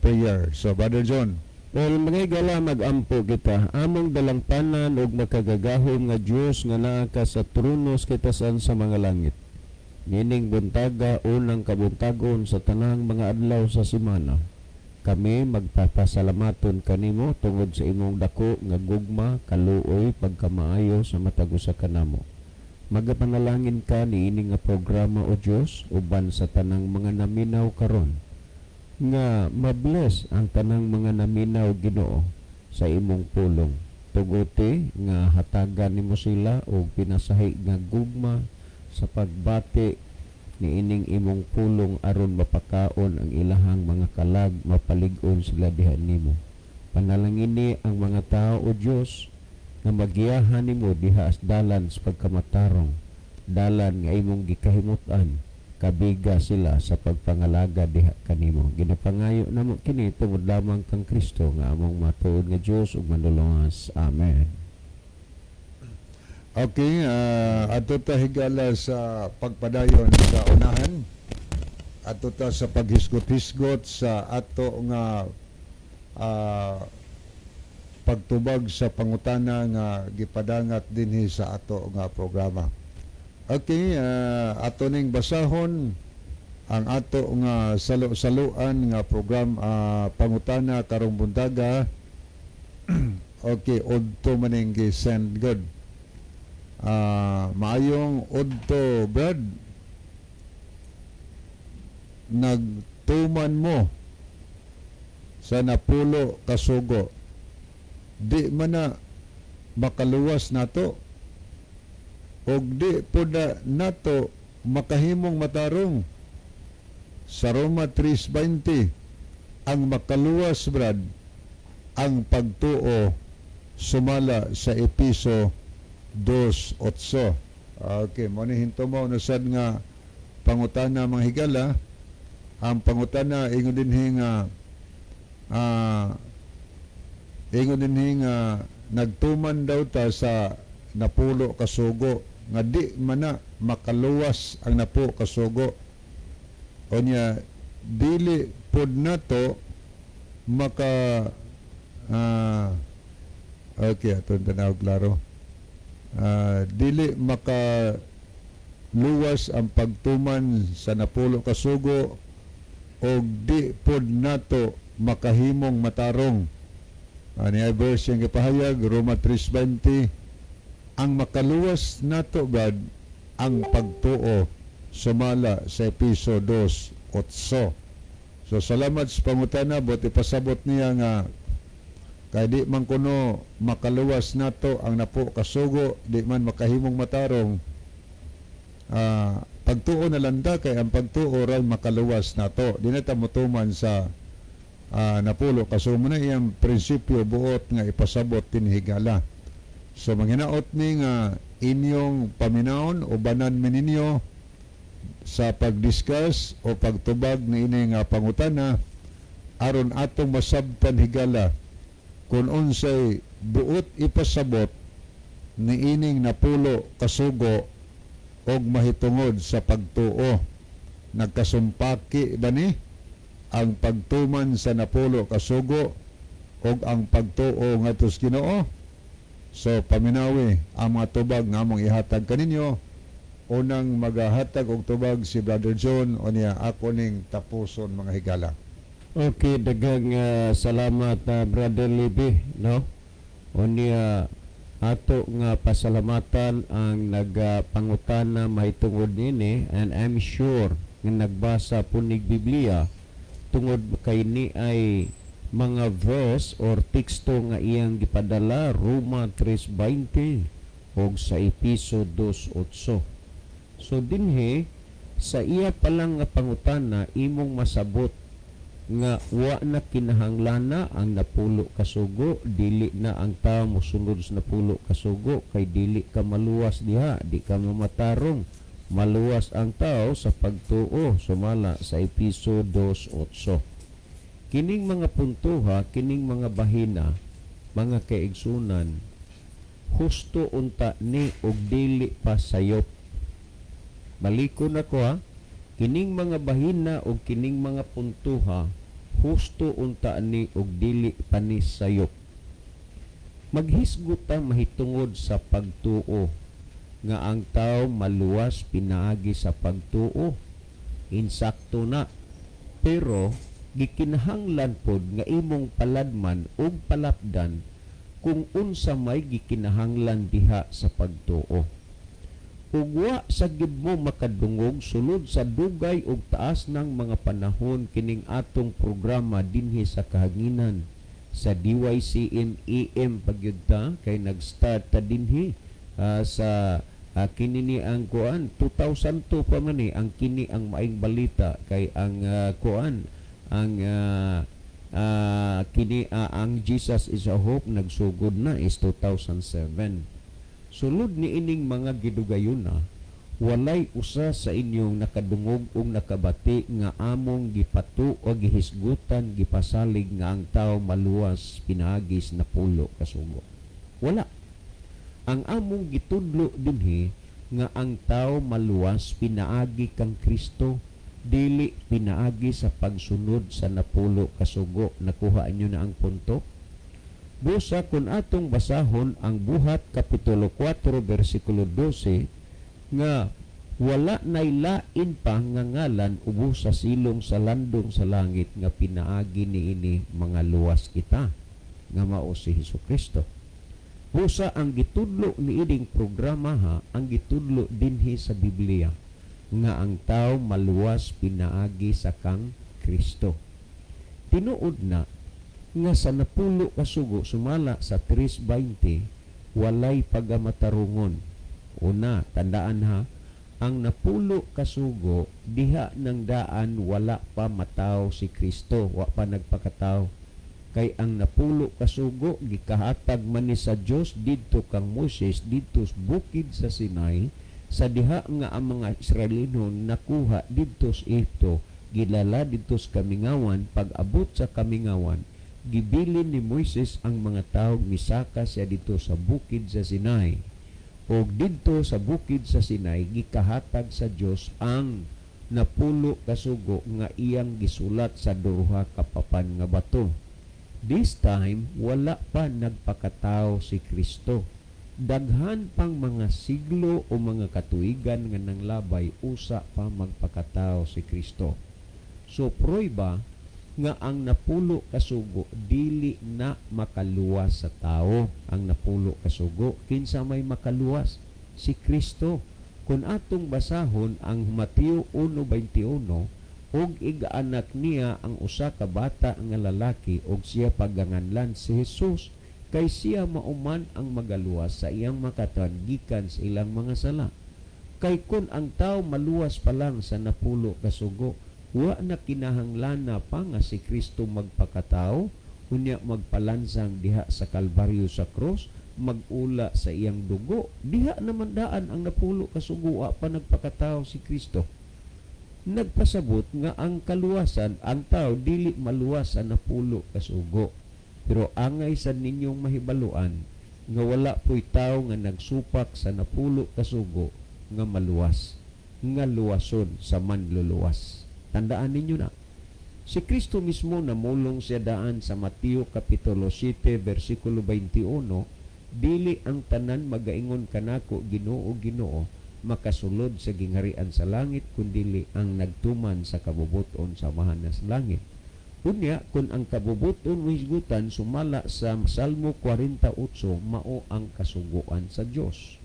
prayer. So, Brother John. Well, mga higala, mag-ampo kita. Among dalangpanan ug makagagahom nga Dios nga naa ka sa trono sa kitasan sa mga langit. Nining buntaga, unang kabuntagon sa tanang mga adlaw sa semana. Kami magpapasalamaton kanimo tungod sa imong dako nga gugma, kaluoy, pagkamaayo sa matag usa kanamo. Magapanalangin ka niini nga programa, o Dios, uban sa tanang mga naminaw karon, nga mabless ang tanang mga naminaw, Ginoo, sa imong pulong. Tuguti nga hatagan nimo sila og pinasahi nga gugma sa pagbati niining imong pulong aron mapakaon ang ilahang mga kalag, mapalig-on sila diha nimo. Panalangini ang mga tao, o Dios, nga magiyahan nimo diha sa dalan sa pagkamatarong, dalan nga imong gikahimut-an. Kabiga sila sa pagpangalaga diha kanimo. Ginapangayo namo kini tungod lamang kang Kristo nga among matuod nga Dios ug Manluluwas. Amen. Okay, ato ta, higala, sa pagpadayon sa unahan. Ato ta sa paghisgot-hisgot sa ato nga pagtubag sa pangutana nga gipadangat dinhi sa ato nga programa. Okay, ato ning basahon ang ato nga salo-saluan nga program pangutana karong buntaga. Okay, udto maning gi-send good. Maayong udto, Brad. Nagtuman mo sa napulo kasugo. Di man na makaluwas nato og di pud na nato makahimong matarong. Sa Roma 3:20, ang makaluwas, Brad, ang pagtuo sumala sa Episo 2:8. Okay, mo ni hintumo na sad nga pangutana, mga higala. Ang pangutana ingon dinhi nga nagtuman daw ta sa napulo kasugo nga di man na makaluwas ang napulo kasugo. Unya dili pod nato maka okay, ato tanaw klaro. Dili maka luwas ang pagtuman sa napulo ka sugo o di pod nato makahimong matarong? Ani ay verse yung gipahayag, Roma 3:20. Ang makaluwas nato gad ang pagtuo sumala sa Episo 2:8. So salamat sa pangutana, but ipasabot niya nga kay di man kuno makaluwas nato ang napo kasugo, di man makahimong matarong, pagtuo na lang ta, kay ang pagtuo ra makaluwas nato, di na ta motuman sa napulo kasugo na iyang prinsipyo buot nga ipasabot tinhigala. So manghinaot ni nga inyong paminawon o banan mi ninyo sa pag-discuss o pagtubag ni ini nga pangutana aron atong masabtan higala kung unsay buot ipasabot ni ining napulo kasugo og mahitungod sa pagtuo. Nagkasumpaki ba ni ang pagtuman sa napulo kasugo og ang pagtuo ngadto sa Ginoo? So paminawi ang mga tubag nga among ihatag kaninyo. Unang magahatag og tubag si Brother John, o niya ako ning tapuson, mga higala. Okay, daghang salamat, Brother Libby, no? Unya ato nga pasalamatan ang nagpangutana mahitungod nini, and I'm sure nga nagbasa po nig Biblia tungod kay ni ay mga verse or teksto nga iyang gipadala, Roma 3:20 og sa Episo 2:8. So dinhi sa iya pa lang nga pangutana, imong masabot nga wa na kinahanglana ang napulo kasugo, dili na ang tao mosunod sa napulo kasugo kay dili ka maluwas diha, di ka mamatarong. Maluwas ang tao sa pagtuo sumala sa Episo 2:8. Kining mga puntuha, kining mga bahina, mga kaigsunan, husto unta ni og dili pa sayop. Balikon ako ha. Kining mga bahina og kining mga puntuha, husto unta ni og dili pa ni sayop. Maghisgot ta mahitungod sa pagtuo nga ang tao maluwas pinaagi sa pagtuo. Insakto na. Pero gikinahanglan pod nga imong paladman ug palapdan kung unsa may gikinahanglan diha sa pagtuo. Ug wa sa gid mo makadungog sulod sa dugay ug taas ng mga panahon kining atong programa dinhi sa kahanginan sa DYCM AM pagyud ta, kay nag-start ta dinhi sa kini ni ang kuan 2002 pa man ni ang kini ang Maayong Balita, kay ang kuan ang kini ang Jesus is a Hope nagsugod na is 2007. Sulod ni ining mga gidugayuna, walay usa sa inyong nakadungog ug nakabati nga among gipatu o gihisgutan, gipasalig nga ang tao maluwas pinaagi sa napulo kasugo. Wala. Ang among gitudlo dinhi nga ang tao maluwas pinaagi kang Kristo, dili pinaagi sa pagsunod sa napulo kasugo. Nakuha niyo na ang punto? Busa kung atong basahon ang Buhat Kapitulo 4 versikulo 12 nga wala nay lain pa nga ngalan ubos sa silong sa landong sa langit nga pinaagi niini mga luwas kita, nga mao si Hesus Kristo. Busa ang gitudlo niining programa ha, ang gitudlo dinhi sa Biblia nga ang tao maluwas pinaagi sa kang Kristo. Tinuod na nga sa napulo kasugo sumala sa 3:20 walay pagamatarungon. Una, tandaan ha, ang napulo kasugo diha ng daan wala pa mataw si Kristo, wa pa nagpakataw. Kay ang napulo kasugo gikahatag man ni sa Dios didto kang Moses didto sa bukid sa Sinai, sa diha nga ang mga Israelinon nakuha didto sa Ehipto, gilala didto sa kamingawan. Pag-abot sa kamingawan, gibilin ni Moises ang mga tawo, misaka siya didto sa bukid sa Sinai. Og didto sa bukid sa Sinai gikahatag sa Dios ang napulo kasugo nga iyang gisulat sa duha ka papan nga bato. This time wala pa nagpakatao si Kristo. Daghan pang mga siglo o mga katuigan nga nanglabay usa pa magpakatao si Kristo. So prueba nga ang 10 kasugo dili na makaluwas sa tao. Ang 10 kasugo, kinsa may makaluwas? Si Kristo. Kung atong basahon ang Mateo 1:21, "Ug igaanak niya ang usa ka bata nga lalaki, ug siya paganganlan si Jesus, kay siya mauman ang magaluwas sa iyang makatawhan gikan sa ilang mga sala." Kay kun ang tao maluwas pa lang sa 10 kasugo, wa na kinahanglana pa nga si Kristo magpakatao, unya magpalansang diha sa Kalbaryo sa krus, magula sa iyang dugo. Diha naman daan ang 10 kasugo, wa pa nagpakatao si Kristo. Nagpasabot nga ang kaluwasan, ang tao dili maluwas sa 10 kasugo. Pero angay sa ninyong mahibaluan nga wala po'y tao nga nagsupak sa 10 kasugo nga maluwas, nga luwason sa manluluwas. Tandaan ninyo na. Si Kristo mismo namulong siya daan sa Mateo Kapitulo 7, versikulo 21, "Dili ang tanan magaingon kanako, 'Ginoo, Ginoo,' makasulod sa gingharian sa langit, kundili ang nagtuman sa kabubuton sa Amahan sa langit." Unya, kung ang kabubuton mohisgutan sumala sa Salmo 48, mao ang kasuguan sa Dios.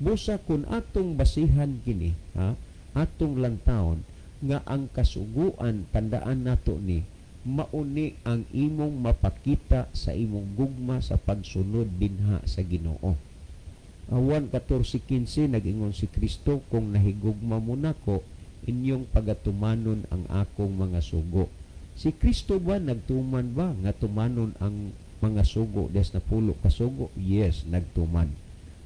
Busa kung atong basihan kini, ha, atong lantawon nga ang kasuguan, tandaan nato ni, mauni ang imong mapakita sa imong gugma sa pagsunod dinha sa Ginoo. Juan 14:15, nag-ingon si Kristo, "Kung nahigugma mo nako, inyong pagatumanon ang akong mga sugo." Si Kristo ba nagtuman ba nga tumanon ang mga sugo des 10 kasugo? Yes, nagtuman.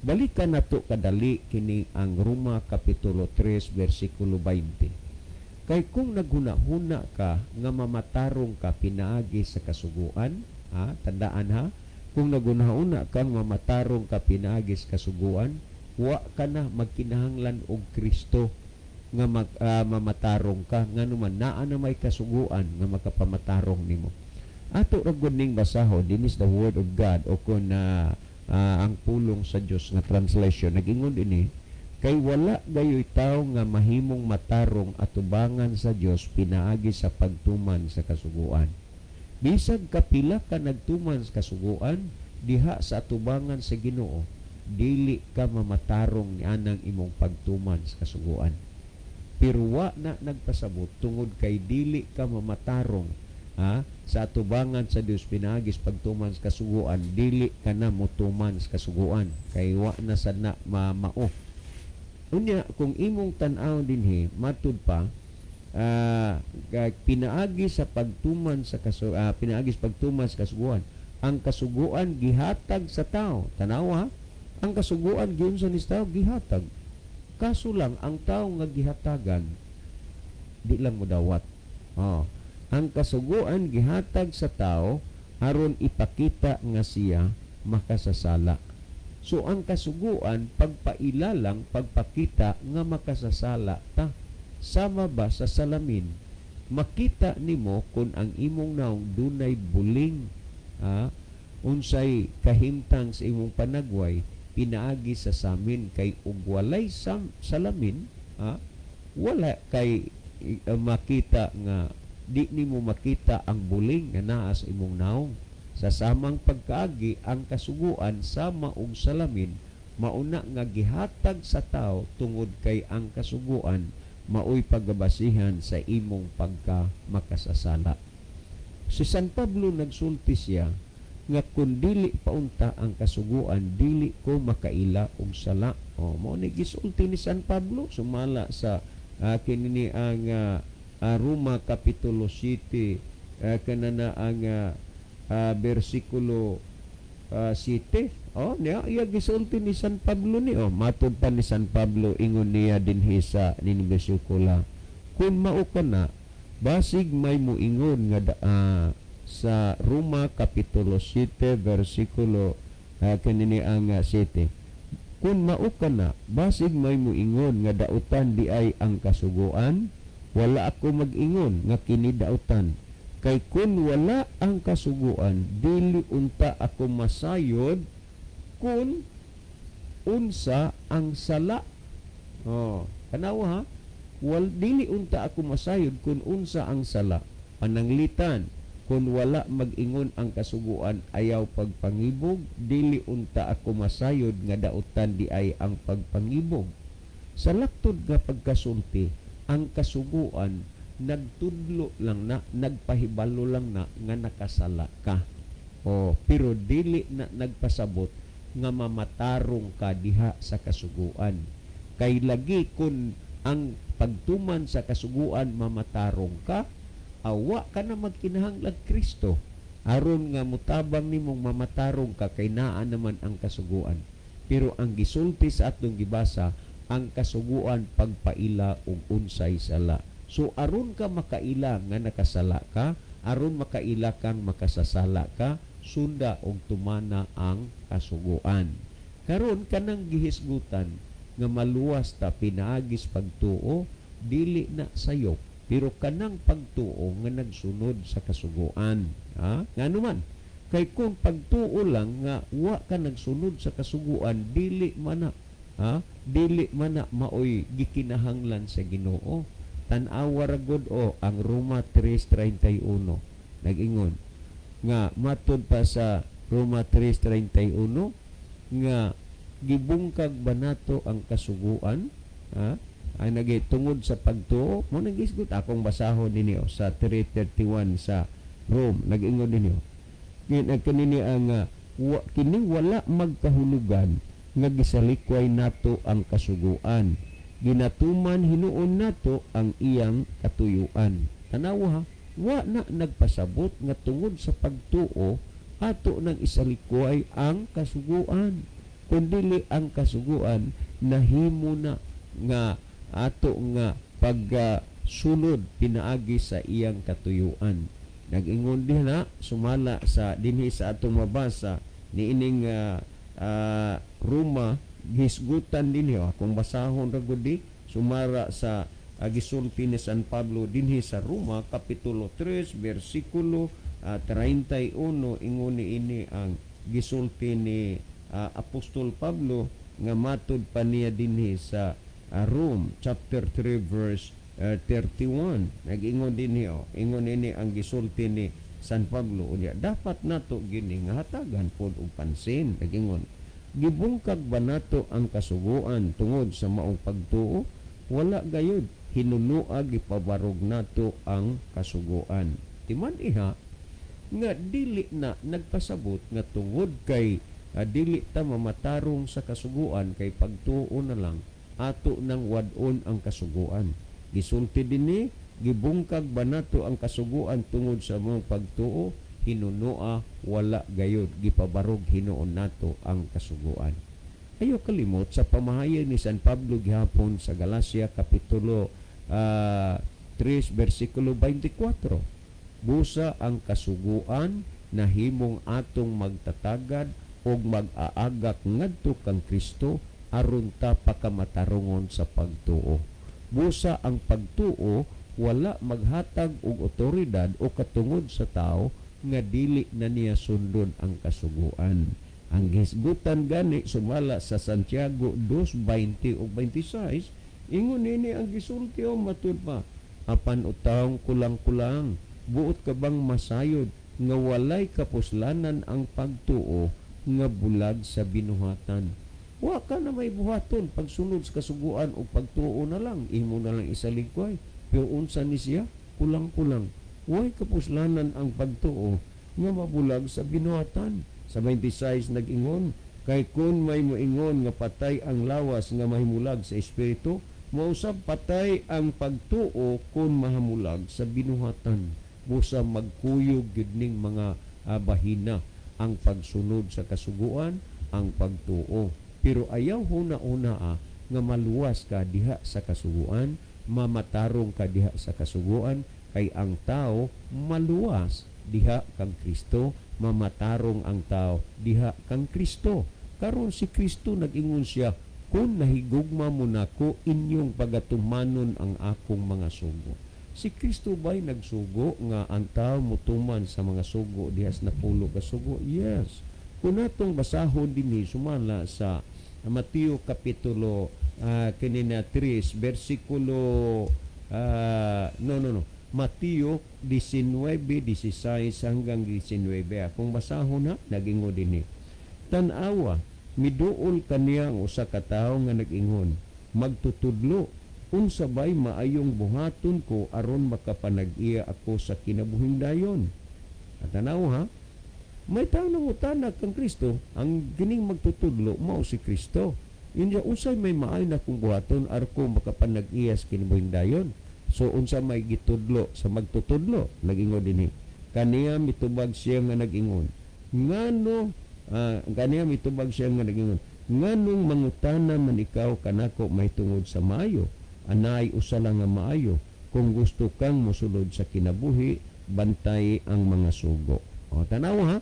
Balikan nato kadali kini ang Roma Kapitulo 3 versikulo 20. Kay kung naghuna-huna ka nga mamatarong ka pinaagi sa kasuguan, ha, tandaan ha, kung naghuna-huna ka nga mamatarong ka pinaagi sa kasuguan, wa ka na magkinahanglan og Kristo nga mamatarong ka, ngano man naa na may kasuguan nga makapamatarong nimo. Ato ra gud ning basahon, din is the word of God o kun ang pulong sa Dios nga translation. Nag-ingon dinhi, "Kay wala gayoy tawo nga mahimong matarong atubangan sa Dios pinaagi sa pagtuman sa kasuguan." Bisag kapila ka nagtuman sa kasuguan diha sa atubangan sa Ginoo, dili ka mamatarong nianang imong pagtuman sa kasuguan. Pero wa na nagpasabot tungod kay dili ka mamatarong, ha, sa atubangan sa Dios pinaagi sa pagtuman sa kasuguan, dili ka na motuman sa kasuguan kay wa na sad na mamao. Unya kung imong tan-aw dinhi matud pa pinaagi sa pagtuman sa pinaagi sa pagtuman sa kasuguan. Ang kasuguan gihatag sa tao. Tanawa, ang kasuguan giunsa ni tao? Gihatag. Kaso lang ang tao nga gihatagan di lang modawat. Oh. Ang kasuguan gihatag sa tao aron ipakita nga siya makasasala. So ang kasuguan pagpailalang pagpakita nga makasasala ta. Sama ba sa salamin, makita nimo kung ang imong naong dunay buling, ha? Unsay kahimtang sa imong panagway pinaagi sa samin, kay ug walay salamin, ha? Wala kay makita nga di nimo makita ang buling nga naa sa imong naong. Sa samang pagkaagi, ang kasuguan sama og salamin, mauna nga gihatag sa tao tungod kay ang kasuguan maoy pagabasihan sa imong pagka makasasala. Si San Pablo nagsulti siya nga kun dili paunta ang kasuguan, dili ko makaila og sala. O, mao ni gisulti ni San Pablo sumala sa kini ang Roma Kapitulo 7, kanana ang versikulo 7. Oh, niya iya gisulti ni San Pablo ni, oh, matud pa ni San Pablo, ingon niya dinhi sa nini bersikulo, "Kun mao ka na, basig may muingon nga sa Roma Kapitulo 7 versikulo kanini ang 7, "Kun mao ka na, basig may muingon nga dautan di ay ang kasuguan. Wala ako mag-ingon nga kini dautan. Kay kun wala ang kasuguan, dili unta ako masayod kun unsa ang sala. Oh, tanawa ha. Wal dili unta ako masayod kung unsa ang sala. Pananglitan kung wala mag-ingon ang kasuguan ayaw pagpangibog, dili unta ako masayod nga dautan di ay ang pagpangibog. Sa laktod nga pagkasulti, ang kasuguan nagtudlo lang na, nagpahibalo lang na nga nakasala ka. O, pero dili na nagpasabot nga mamatarong ka diha sa kasuguan. Kay lagi kun ang pagtuman sa kasuguan mamatarong ka, awa ka na magkinahanglag Kristo aron nga mutabang nimong mamatarong ka kay naa naman ang kasuguan. Pero ang gisulti sa atong gibasa, ang kasuguan pagpaila og unsay sala. So aron ka makaila nga nakasala ka, aron makaila kang makasasala ka, sunda og tumana ang kasuguan. Karon kanang gihisgutan nga maluwas ta pinaagis pagtuo, dili na sayop, pero kanang pagtuo nga nagsunod sa kasuguan. Ha? Ngano man? Kay kung pagtuo lang nga wa ka nagsunod sa kasuguan, dili man na, ha? Dili man na maoy gikinahanglan sa Ginoo. Tan-awa ra gud o ang Roma 3:31. Nag-ingon nga matud pa sa Roma 3:31 nga gibungkag ba nato ang kasuguan, ha? Ay nagi tungod sa pagtuo mo nagisgot akong basahon ninyo sa 3:31 sa Rome. Nag-ingon ninyo kanini ang kini wala magkahulugan nga gisalikway nato ang kasuguan, ginatuman hinuon nato ang iyang katuyuan. Tanawa ha, wa na nagpasabot nga tungod sa pagtuo ato nang isalikway ang kasuguan, kundili ang kasuguan nahimo na nga ato nga pagsulod pinaagi sa iyang katuyuan. Nag-ingon din na sumala sa dinhi sa atong mabasa niining Roma, gisgutan dinhi akong basahon ra gud di sumara sa gisulti ni San Pablo dinhi sa Roma kapitulo 3 bersikulo 31. Ingon niini ang gisulti ni Apostol Pablo nga matud pa niya dinhi sa Rome chapter 3 verse 31. Nag-ingon dinhi oh, ingon ini ang gisulti ni San Pablo, unya dapat nato gini nga hatagan pod og pansin. Nag-ingon, gibungkag ba nato ang kasuguan tungod sa maong pagtuo? Wala gayud, hinunua gipabarog nato ang kasuguan. Timan iha nga dili na nagpasabot nga tungod kay dili ta mamatarong sa kasuguan kay pagtuo na lang, ato nang wad-on ang kasuguan. Gisulti dinhi, gibungkag ba nato ang kasuguan tungod sa mga pagtuo? Hinunua wala gayud, gipabarog hinuon nato ang kasuguan. Ayo kalimot sa pamahayag ni San Pablo gihapon sa Galacia kapitulo 3 bersikulo 24. Busa ang kasuguan nahimong atong magtatagad og mag-aagak ngadto kang Kristo aron ta pakamatarongon sa pagtuo. Busa ang pagtuo wala maghatag og otoridad o katungod sa tao nga dili na niya sundon ang kasuguan. Ang hisgutan gani sumala sa Santiago 2:20 ug 26, ingon nini ang gisulti o matud pa, apan utawong kulang-kulang, buot ka bang masayod nga walay kapuslanan ang pagtuo nga bulag sa binuhatan? Wa ka na may buhaton pagsunod sa kasuguan o pagtuo na lang, imo na lang isaligway. Pero unsa ni siya? Kulang-kulang. Way kapuslanan ang pagtuo nga mabulag sa binuhatan. Sa 26 nag-ingon, kay kun may moingon nga patay ang lawas nga mahimulag sa espiritu, mausab patay ang pagtuo kun mahamulag sa binuhatan. Busa magkuyog gyud ning mga bahina ang pagsunod sa kasuguan, ang pagtuo. Pero ayaw huna-una nga maluwas ka diha sa kasuguan, mamatarong ka diha sa kasuguan, kay ang tao maluwas diha kang Kristo, mamatarong ang tao diha kang Kristo. Karon si Kristo nag-ingon siya, kung nahigugma mo nako, inyong pagatumanon ang akong mga sugo. Si Kristo ba'y nagsugo nga ang tao mutuman sa mga sugo diha sa napulo ka sugo? Yes. Kung natong basahon dinhi sumala sa Mateo kapitulo kini na 3 bersikulo, no, no, no, Mateo 19:16 hanggang 19. Kung basahon na, nagingon dinhi, "Tan-awa, miduol kaniya ang usa ka tawo nga nag-ingon, 'Magtutudlo, unsa bay maayong buhaton ko aron makapanag-iya ako sa kinabuhing dayon?'" At tanaw ha, may tao nangutana kang Kristo, ang kining magtutudlo mao si Kristo. Inya, "Unsay may maayo na kong buhaton aron ko makapanag-iya sa kinabuhing dayon?" So unsa may gitudlo sa magtutudlo? Nag-ingon dinhi. Kaniya mitubag siya nga nag-ingon, "Ngano kaniya mitubag siya nga nag-ingon, 'Nganong mangutana man ikaw kanako mahitungod sa maayo? Anaay usa lang nga maayo. Kung gusto kang mosulod sa kinabuhi, bantay ang mga sugo.'" O, tanaw ha,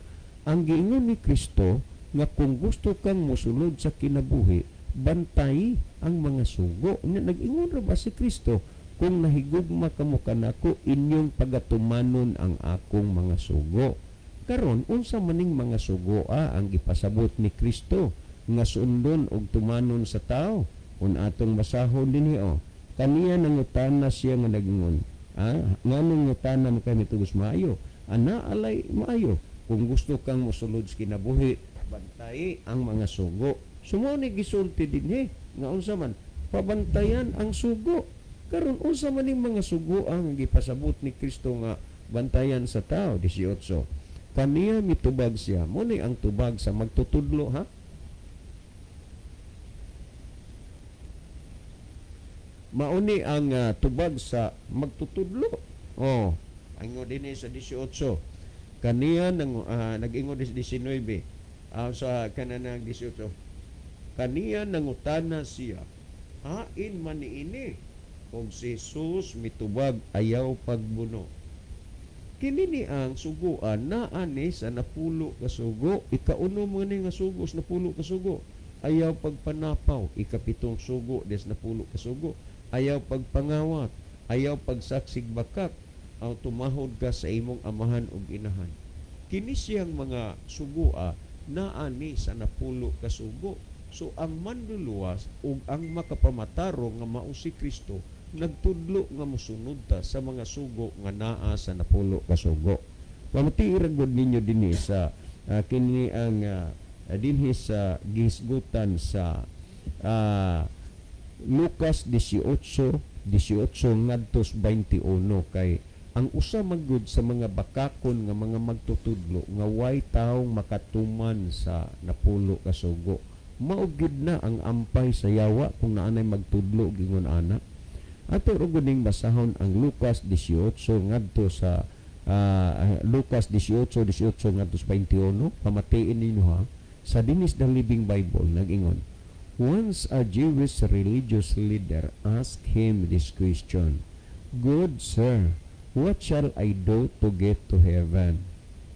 ang giingon ni Kristo nga kung gusto kang mosulod sa kinabuhi, bantay ang mga sugo. Nya, nag-ingon ra ba si Kristo, "Kung nahigugma kamo kanako, inyong pagatumanon ang akong mga sugo"? Karon, unsa maning mga sugo ang gipasabot ni Kristo nga sundon og tumanon sa tao? Kung atong basahon dinhi, oh. Kaniya nangutana siya nga nagingon, "Nganong ngutana mo kami tugos maayo? Ana alay maayo. Kung gusto kang mosulod sa kinabuhi, bantay ang mga sugo." So mao ni gisulti dinhi nga unsa man pabantayan ang sugo. Karon, unsa man ning mga sugo ang gipasabot ni Kristo nga bantayan sa tao? 18. Kaniya mitubag siya. Mo ni ang tubag sa magtutudlo ha. Mauni ang tubag sa magtutudlo. Oh, ingon dinhi sa 18. Kaniya nang nag-ingon sa 19. Sa kananang 18. Kaniya nangutana siya, "Hain man niini?" Ug si Jesus mitubag, "Ayaw pagbuno." Kini ni ang suguan naa ni sa 10 ka sugo. Ikauno mo ni nga sugo sa 10 ka sugo. Ayaw pagpanapaw, ikapitong sugo des 10 ka sugo. Ayaw pagpangawat, ayaw pagsaksig bakak, aw tumahod ka sa imong amahan ug inahan. Kini siyang mga sugua naa ni sa 10 ka sugo. So ang manluluwas ug ang makapamatarong nga mao si Kristo nagtudlo nga mosunod ta sa mga sugo nga naa sa 10 ka sugo. Pamati ra gud ninyo dinhi sa kini ang dinhi sa gihisgutan sa Lucas 18:18 ngadto 21, kay ang usa man gud sa mga bakakon nga mga magtutudlo nga way taong makatuman sa 10 ka sugo. Mao gyud na ang ampay sa yawa kung naanay magtudlo gingon ana. Ato ra gud ning basahon ang Lucas 18 ngadto sa Lucas 18:18 ngadto sa 21. Pamatiin ninyo ha. Sa dinis the Living Bible nag-ingon, "Once a Jewish religious leader asked him this question, 'Good sir, what shall I do to get to heaven?'"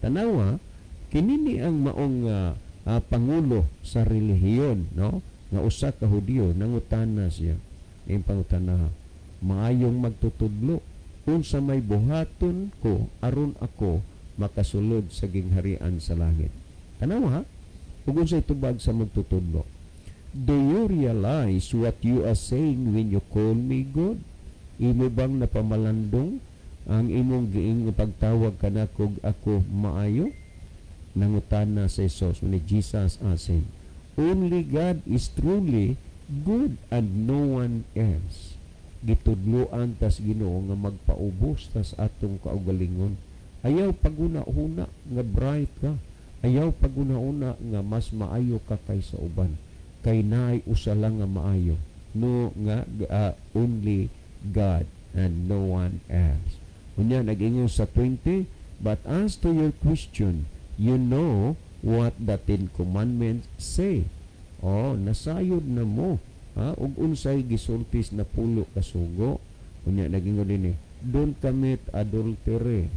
Tanawa, kini ni ang maong pangulo sa relihiyon, no? Nga usa ka Hudiyo, nangutana siya. Iyang pangutana, "Maayong magtutudlo, unsa may buhaton ko aron ako makasulod sa gingharian sa langit?" Tanawa, ug unsay tubag sa magtutudlo? "Do you realize what you are saying when you call me good? Imo bang napamalandong ang imong giing pagtawag kanakog ako maayo?" Nangutana sa Jesus, ni Jesus asked him, "Only God is truly good and no one else." Gitudloan tas Ginoo nga magpaubos tas atong kaugalingon. Ayaw paguna-una nga bright ka. Ayaw paguna-una nga mas maayo ka kaysa uban. Kay naay usa lang nga maayo. No nga only God and no one else. Unya nag-ingon sa 20, "But as to your question, you know what the Ten Commandments say." Oh, nasayod na mo. Ha? Ug unsay gisulti sa 10 ka sugo. Unya nag-ingon dinhi, "Don't commit adultery."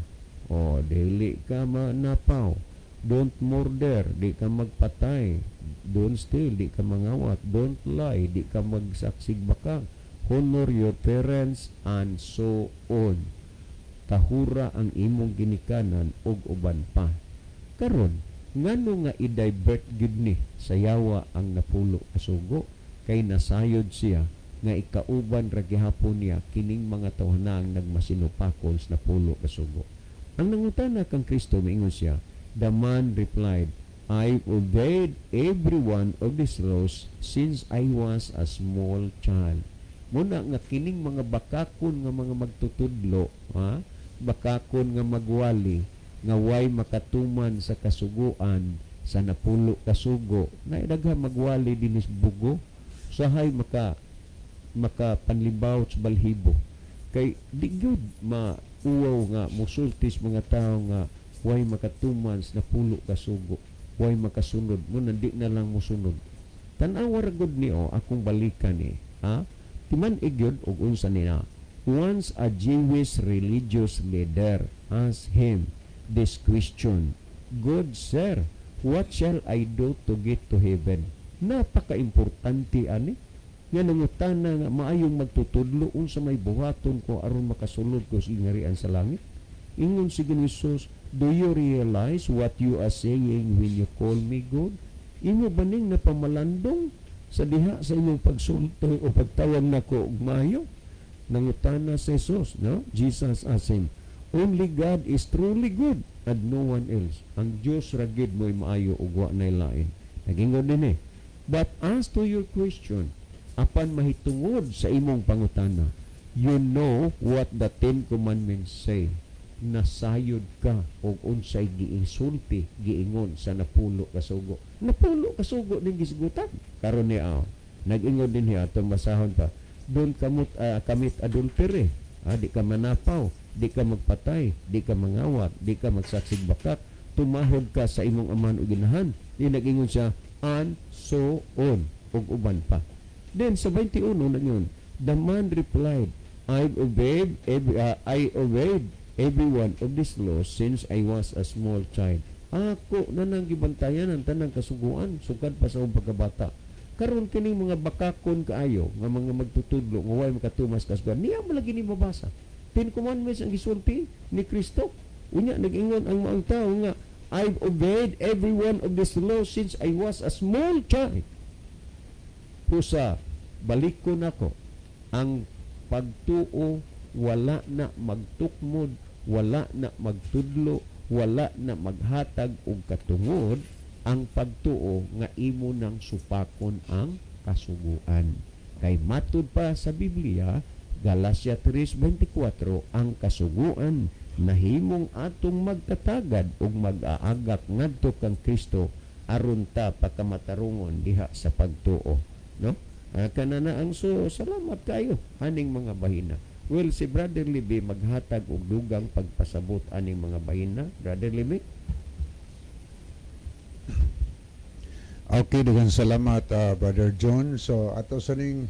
Oh, dili ka manapaw. Don't murder, di ka magpatay. Don't steal, di ka mangawat. Don't lie, di ka magsaksig bakang. Honor your parents and so on. Tahura ang imong ginikanan ug uban pa. Karon, Ngano nga i-divert gyud ni sa yawa ang napulo ka sugo? Kay nasayod siya nga ikauban ra gihapon niya kining mga tawhanang nagmasinupakol sa napulo ka sugo. Ang nangutana kang Kristo, miingon siya, the man replied, "I obeyed every one of these laws since I was a small child." Muna nga kining mga bakakon nga mga magtutudlo, ha? Bakakon nga magwali, nga way makatuman sa kasuguan sa napulo kasugo, na daghan magwali dinis bugo, sahay makapanlibaw sa balhibo. Kay di gyud mauwaw nga musultis mga tao nga way makatuman sa napulo kasugo, way makasunod mo di na lang musunod. Tan-awa ra gud ni o akong balikan ni, ha? Timan gyud og unsa nila. Once a Jewish religious leader asked him this question, "Good sir, what shall I do to get to heaven?" Napaka-importante ani nga nangutana nga maayong magtutudlo, unsa may buhaton ko aron makasulod ko sa gingharian sa langit? Ingon si Ginoong Hesus, "Do you realize what you are saying when you call me good? Imo ba ning napamalandong sa diha sa imong pagsulti o pagtawag nako og maayo?" Nangutana si Jesus, no? Jesus asked him, "Only God is truly good and no one else." Ang Dios ra gid mo'y maayo ug wa nay lain. Nagingon din eh. "But as to your question," apan mahitungod sa imong pangutana, "you know what the Ten Commandments say." Nasayod ka og unsay giinsulti, giingon sa napulo ka sugo. Napulo ka sugo ning gisgutan. Karon ni aw. Nag-ingon din niya atong basahon pa. Don't commit adultery. Ah, di ka manapaw, di ka magpatay, di ka mangawat, di ka magsaksig bakak, tumahod ka sa imong amahan ug inahan. Di nag-ingon siya, and so on, ug uban pa. Then sa 21 na yun, the man replied, "I obeyed every one of these laws since I was a small child." Ako na nang gibantayan ang tanang kasuguan sukad pa sa akong pagkabata. Karon kining mga bakakon kaayo nga mga magtutudlo nga way makatumas kasuguan, niya mo lagi ni mabasa. Ten Commandments ang gisulti ni Kristo. Unya nag-ingon ang maong tao nga, "I've obeyed every one of these laws since I was a small child." Pusa, balik ko nako, ang pagtuo wala na magtukmod, wala na magtudlo, wala na maghatag og katungod ang pagtuo nga imo nang supakon ang kasuguan. Kay matud pa sa Biblia, Galatia 3:24, ang kasuguan nahimong atong magtatagad ug mag-aagak ngadto kang Kristo aron ta pagkamatarongon diha sa pagtuo, no? Ah, kanana ang so salamat kayo aning mga bahina. Well, si Brother Libby maghatag og dugang pagpasabot aning mga bahina. Brother Libby. Okay, daghang salamat, Brother John. So ato sa ning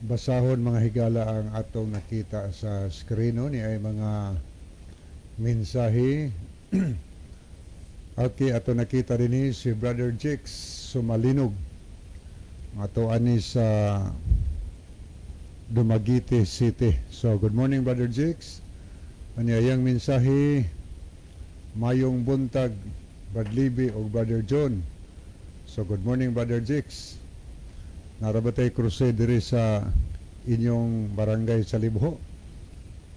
basahon, mga higala, ang atong nakita sa screen, no, ni ay mga mensahe. Okay, ato nakita din ni si Brother Jix Sumalinog. Ato ani sa Dumaguete City. So good morning, Brother Jix. Ani ayang mensahe, "Mayong buntag, Brad Libby o Brother John." So good morning, Brother Jix. Narabatay crusade diri sa inyong barangay sa Libho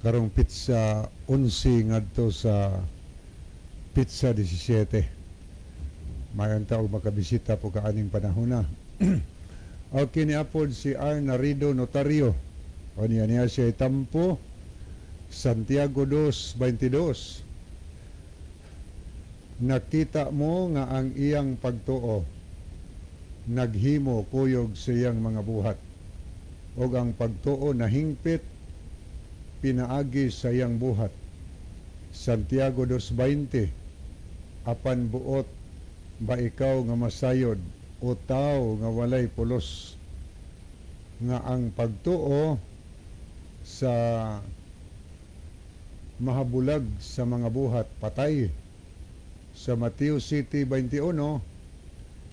karong petsa 11 ngadto sa petsa 17. Mayon ta og makabisita po ka aning panahon na. Okay, ni apod si R. Narido Notario. O niya niya siya tampo, Santiago 2:22. Nakita mo nga ang iyang pagtuo naghimo kuyog sa iyang mga buhat ug ang pagtuo nahingpit pinaagi sa iyang buhat. Santiago 2:20, apan buot ba ikaw nga masayod o tao nga walay pulos nga ang pagtuo sa mahabulag sa mga buhat patay? Sa Mateo 7:21,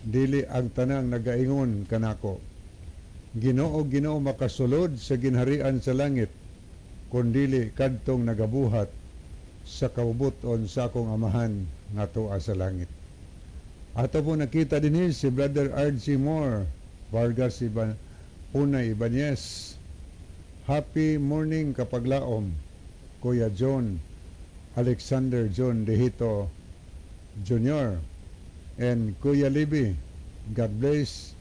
dili ang tanang nagaingon kanako, 'Ginoo, Ginoo,' makasulod sa ginharian sa langit, kundili kadtong nagabuhat sa kaubuton sa akong Amahan nga tuwa sa langit. Ato po nakita din si Brother R.G. Moore Vargas Iban Punay Ibanez. Happy morning, kapaglaom, Kuya John Alexander John Dehito Jr. and Kuya Libby. God bless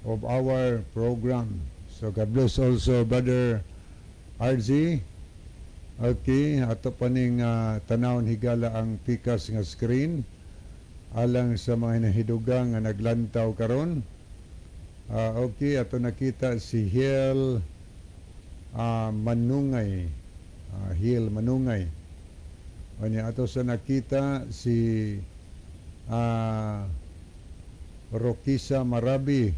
of our program. So God bless also, Brother RG. Okay, ato pa ning tanawon, higala, ang pikas nga screen alang sa mga hinahidugang nga naglantaw karon. Okay, ato nakita si Hiel Manungay. Hiel Manungay. Unya ato sa nakita si Rokisa Marabi,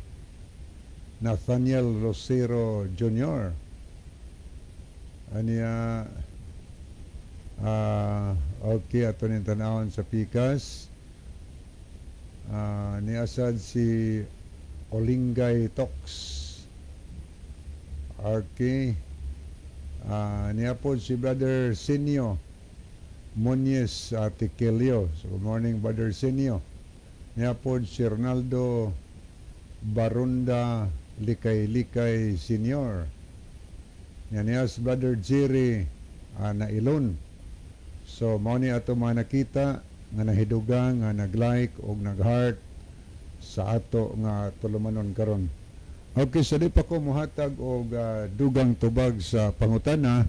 Nathaniel Rosero Jr. Aniya, okay, ato ning tanawon sa pikas. Niasad si Olingay Tox. Okay. Niya po si Brother Sinio Muñez Tiquelio. So, good morning, Brother Sinio. Niya po si Ronaldo Barunda Likay Likay Senior. Niya niya si Brother Jerry Nailon. So, mao ni ato mga nakita nga nahidugang nga nag-like o nag-heart sa ato nga tulumanon karon. Okay, sa di pa ko muhatag og dugang tubag sa pangutana,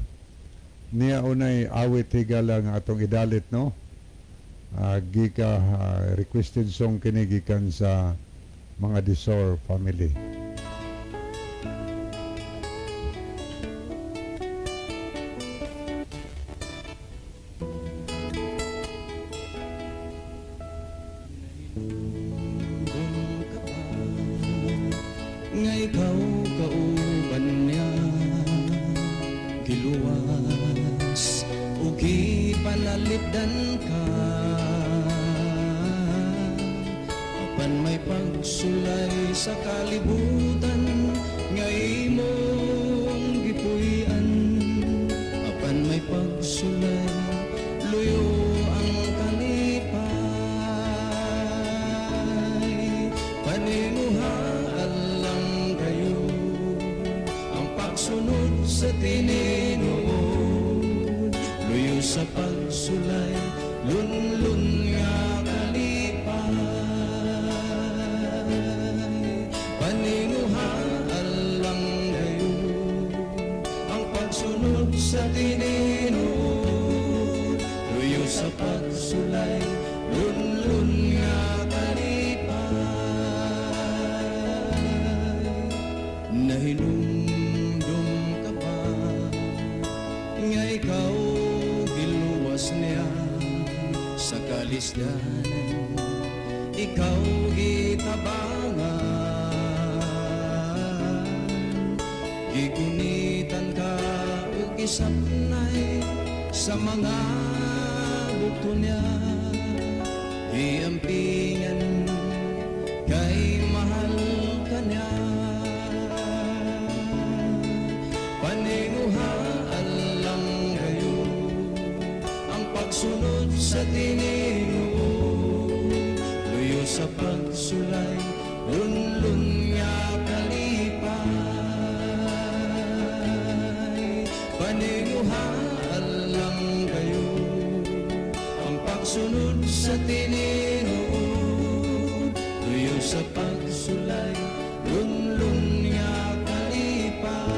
niya unay awit, higala, nga atong idalit, no? Gika requested song kini gikan sa mga Disor family. Dum ka pa nga ikaw kauban niya, giluwas o gipanalipdan ka, apan may pagsulay sa kalibutan nga imong gipuy-an, apan may pagsulay, luyo ang kalipay. Paninguhaan lang kayo ang pagsunod sa tininoo, luyo sa pagsulay, lunlun nga kalipay. Paninguhaan lang kayo ang pagsunod sa tininoo, luyo sa pagsulay, lunlun nga kalipay. Nahinumdum ka pa nga ikaw giluwas niya sa kalisdanan, ikaw gitabangan, gigunitan ka ug gisapnay sa mga bukto niya, giampingan kay mahal ka niya. Paninguhaan lang kayo ang pagsunod sa tininoo, luyo sa pagsulay, lunlun nga kalipay. Paninguhaan lang kayo ang pagsunod sa tininoo, luyo sa pagsulay, lunlun nga kalipay.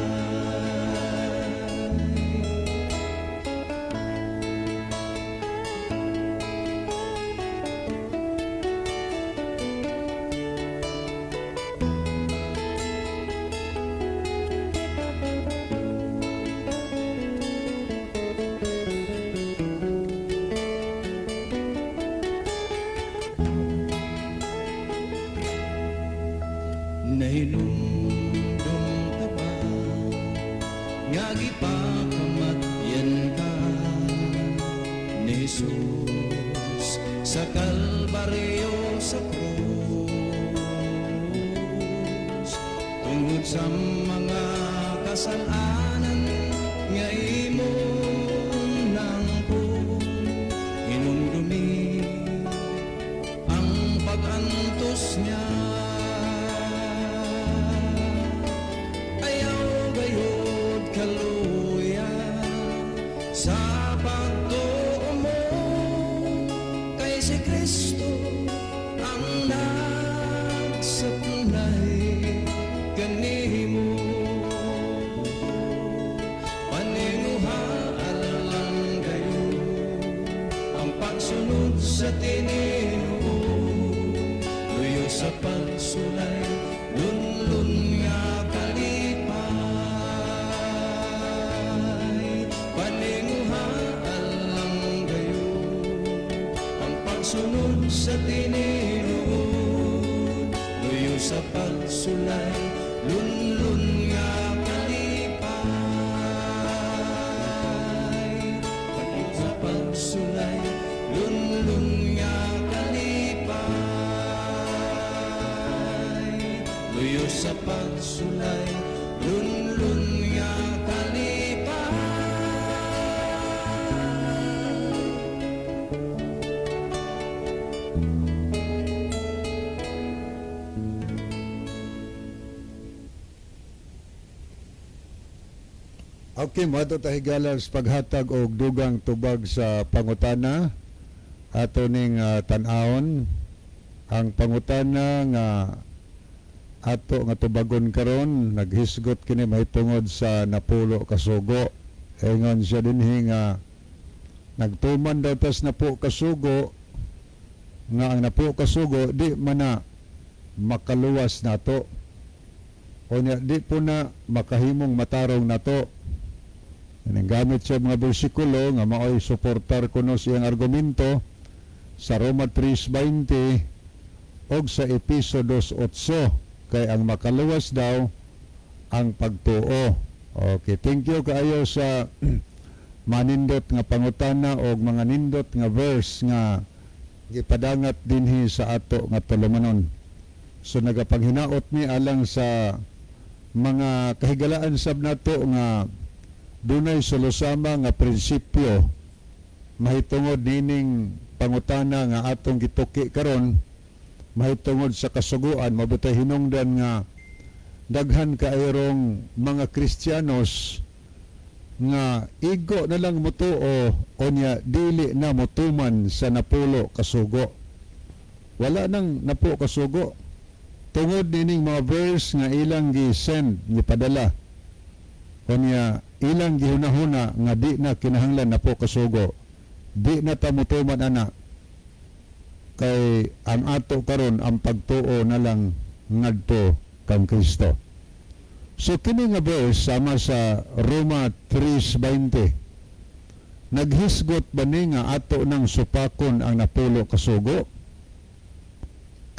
Nahinumdum ka ba nga gipakamatyan ka ni Jesus sa Kalbaryo, sa krus, tungod sa mga kasalanan nga imong nangkon? Hinumdumi ang pag sa tinuod, luyo sa pagsulay, lunlun nga kalipay. Paninguhaan lang gayon ang pagsunod sa tinuod, luyo sa pagsulay, lunlun nga kalipay. Sa pagsulay, lunlun nga kalipay. Luyo sa pagsulay, lunlun nga kalipay. Okay, moadto ta, higala, sa paghatag og dugang tubag sa pangutana. Ato ning tan-awon ang pangutana nga ato nga tubagon karon. Naghisgot kini mahitungod sa napulo kasugo. Ingon siya dinhi nga nagtuman daw tas napo kasugo, nga ang napo kasugo di man na makaluwas nato o nya di po na makahimong matarong nato. Nang gamit siya mga bersikulo nga maoy suportar kuno siyang argumento sa Roma 3:20 og sa Episo 2:8, kay ang makaluwas daw ang pagtuo. Okay, thank you kaayo sa manindot nga pangutana og mga nindot nga verse nga gipadangat dinhi sa ato nga tulumanon. So nagapanghinaot ni alang sa mga kahigalaan sab nato nga dunay sulusama nga prinsipyo mahitungod nining pangutana nga atong gituki karon mahitungod sa kasuguan. Mabutay hinungdan nga daghan kaayong mga Kristiyanos nga igo na lang motuo o nya dili na motuman sa napulo kasugo. Wala nang napo kasugo tungod nining mga verse nga ilang gi-send, gipadala, o niya ilang gihunahuna nga di na kinahanglan napo kasugo, di na ta motuman ana, kay ang ato karon ang pagtuo na lang ngadto kang Kristo. So kini nga verse sama sa Roma 3:20, naghisgot ba ni nga ato nang supakon ang napulo kasugo?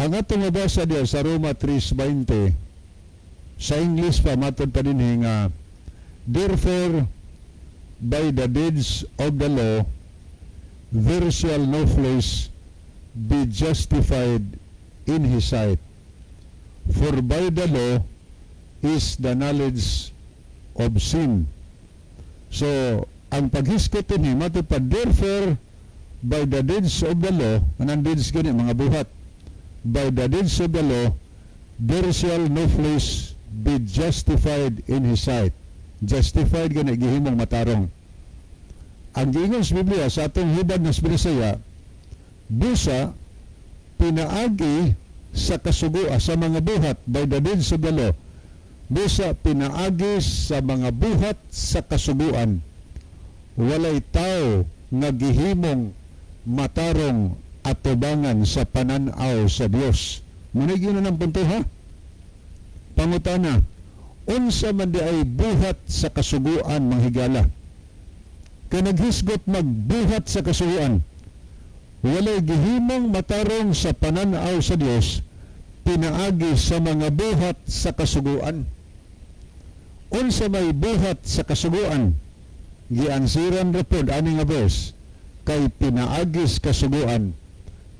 Ang ato mabasa diya sa Roma 3:20 sa English pa, matod pa dinhi nga, "Therefore by the deeds of the law there shall no flesh be justified in his sight, for by the law is the knowledge of sin." So, ang paghisgot ni matod pa, therefore by the deeds of the law, anang deeds gani mga buhat, by the deeds of the law there shall no flesh be justified in his sight. Justified gani gihimong matarong. Ang giingon sa Biblia sa atong hibad nga Bisaya, busa pinaagi sa kasugua sa mga buhat, by the deeds of the law, busa pinaagi sa mga buhat sa kasuguan, walay tao nga gihimong matarong atubangan sa pananaw sa Dios. Munig yun na ng punto, ha? Pangutana, unsa man di ay buhat sa kasuguan, mga higala? Kay naghisgot magbuhat sa kasuguan, walay gihimong matarong sa pananaw sa Dios pinaagi sa mga buhat sa kasuguan. Unsa may buhat sa kasuguan? Giansiran ra pod ani nga verse, kay pinaagi sa kasuguan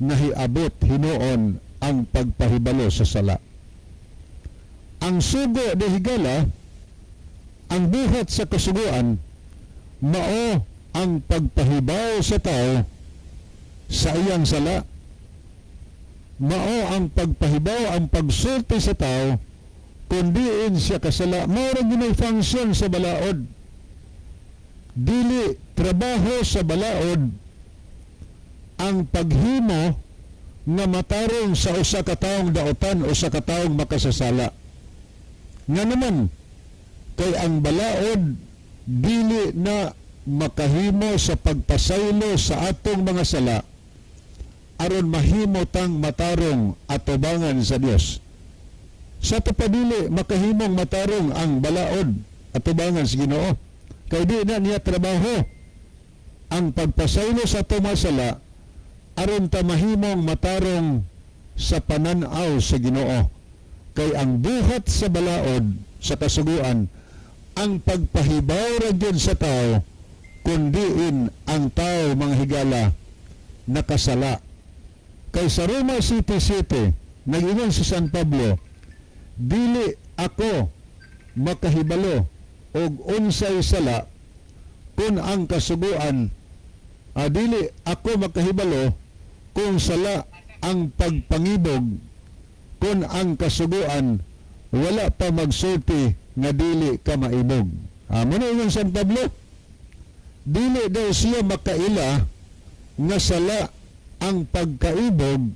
nahiabot hinuon ang pagpahibalo sa sala. Ang sugo de, higala, ang buhat sa kasuguan mao ang pagpahibaw sa tao sa iyang sala, mao ang pagpahibaw, ang pagsulti sa tao kung diin siya kasala. Mao ra gyud function sa balaod. Dili trabaho sa balaod ang paghimo nga matarong sa usa ka taong daotan o sa ka taong makasasala. Nga naman, kay ang balaod dili na makahimo sa pagpasaylo sa atong mga sala. aron mahimo tang matarong atubangan sa Dios. Sa ato pa dili makahimong matarong ang balaod atubangan sa Ginoo. Kay di na niya trabaho ang pagpasaylo sa atong mga sala aron ta mahimong matarong sa pananaw sa Ginoo. Kay ang buhat sa balaod sa kasuguan ang pagpahibaw ra gyud sa tao kun diin ang tao, mga higala, nakasala. Kay sa Roma 7:7, nag-ingon si San Pablo, "Dili ako makahibalo og unsay sala kung ang kasuguan, dili ako makahibalo kung sala ang pagpangibog kung ang kasuguan wala pa magsulti nga dili ka maibog." Mao na ingon San Pablo, dili daw siya makaila nga sala ang pagkaibog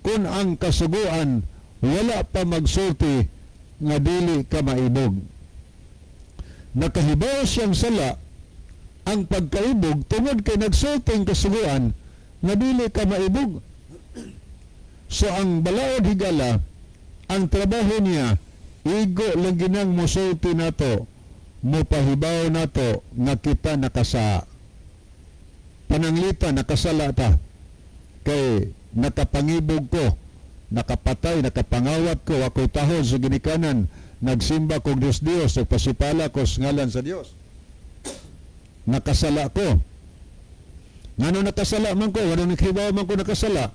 kung ang kasuguan wala pa magsulti nga dili ka maibog. Nakahibaw siyang sala ang pagkaibog tungod kay nagsulti ang kasuguan nga dili ka maibog. So ang balaod, higala, ang trabaho niya, igo lang ginang musulti nato, mupahibaw nato nga kita nakasa. Pananglita, nakasala ta. Kay nakapangibog ko, nakapatay, nakapangawat ko, ako'y tahod sa ginikanan, nagsimba kog Diyos Diyos, nagpasipala ko sa ngalan sa Dios. Nakasala ko. Ngano nakasala man ko, ngano nakahibaw man ko nakasala?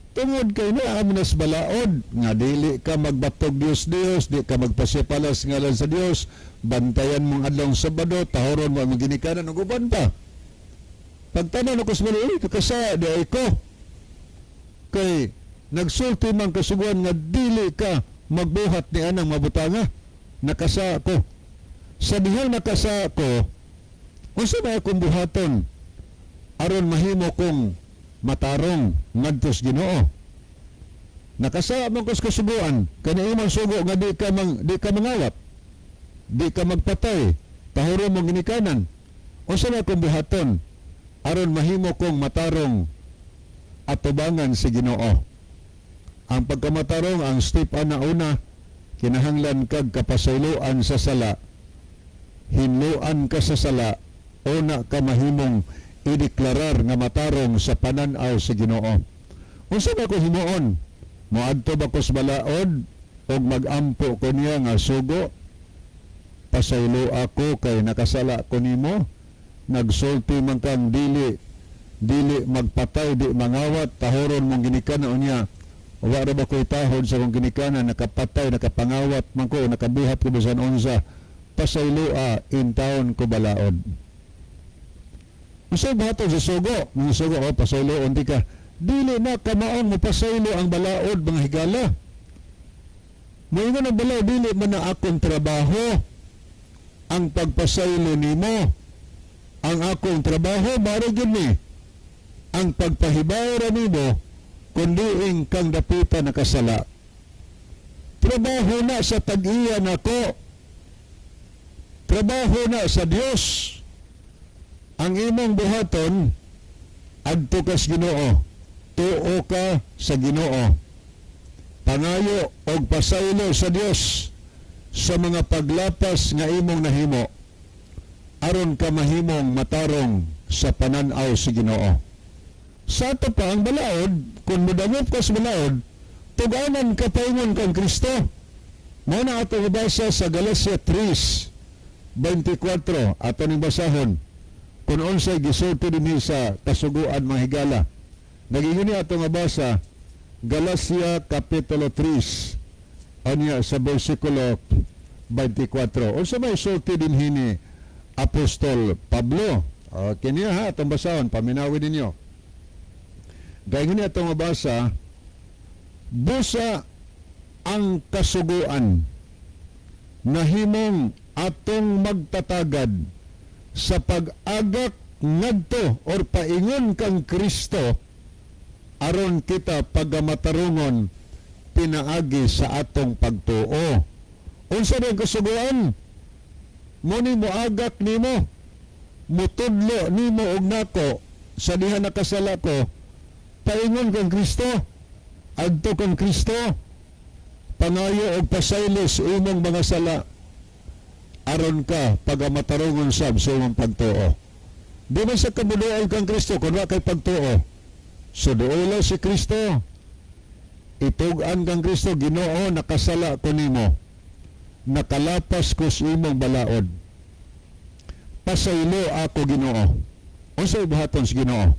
Tungod kay naa man nas balaod nga dili ka magbatog Dios Dios, di ka magpasipala sa ngalan sa Dios, bantayan mong adlawng Sabado, tahoron mo ang ginikanan ug uban pa. Pagtanaw nako sa balaod, kakasala diay ko. Kay nagsulti man kasuguan nga dili ka magbuhat ni anang mabutanga. Nakasa ko. Sa dihang nakasa ko, unsa may akong buhaton aron mahimo kong matarong ngadto sa Ginoo? Nakasa man ko sa kasuguan, kani imong sugo nga di ka mangawat, di ka magpatay, tahuron mong ginikanan. Unsa may akong buhaton aron mahimo kong matarong atubangan si Ginoo? Ang pagkamatarong, ang step ana una, kinahanglan kag kapasayloan sa sala. Hinluan ka sa sala, una ka mahimong ideklarar nga matarong sa pananaw sa Ginoo. Unsa ba ko himuon? Moadto ba ko sa balaod og magampo ko niya nga, "Sugo, pasaylo ako kay nakasala ko nimo? Nagsulti man kang dili magpatay, di mangawat, tahoron mong ginikanan. Unya wa ra ba ko'y tahod sa kong ginikanan? Nakapatay, nakapangawat man ko, nakabuhat ko bisan unsa. Pasayloa intawon ko balaod." Unsa buhaton sa sugo? Mga sugo, "Oh, pasaylo unti ka." Dili na kamaong mopasaylo ang balaod, mga higala. Moingon ang balaod, "Dili man na akong trabaho ang pagpasaylo nimo. Ang akong trabaho, mao gyud ni ang pagpahibaw ra nimo kung diin kang dapita nakasala. Trabaho na sa tag-iya nako. Trabaho na sa Dios. Ang imong buhaton, adto ka sa Ginoo. Tuo ka sa Ginoo. Pangayo og pasaylo sa Dios sa mga paglapas nga imong nahimo aron ka mahimong matarong sa pananaw sa Ginoo." Sa ato pa ang balaod, kung modangop ka sa balaod, tuganan ka paingon kang Kristo. Mao na ato mabasa sa Galacia 3:24, ato ning basahon kung unsay gisulti dinhi sa kasuguan, mga higala. Nagingon ni ato mabasa Galacia Kapitulo 3 anya sa bersikulo 24. Unsa may sulti dinhi ni Apostol Pablo? Kini ha, atong basahon, paminawin ninyo. Gayon ni atong mabasa, "Busa ang kasuguan nahimong atong magtatagad sa pag-agak ngadto or paingon kang Kristo aron kita pagamatarungon pinaagi sa atong pagtuo." Unsa rin kasuguan? Mo ni moagak nimo, mutudlo nimo og nako sa diha nakasala ko. Paingon kang Kristo, adto kang Kristo, pangayo og pasaylo sa imong mga sala, aron ka pagamatarungon sab sa imong pagtuo. Di man sa kamuduol kang Kristo kung wa kay pagtuo. So duola si Kristo. Itug-an kang Kristo, "Ginoo, nakasala ko nimo. Nakalapas ko sa imong balaod. Pasaylo ako, Ginoo." Unsay buhaton sa Ginoo?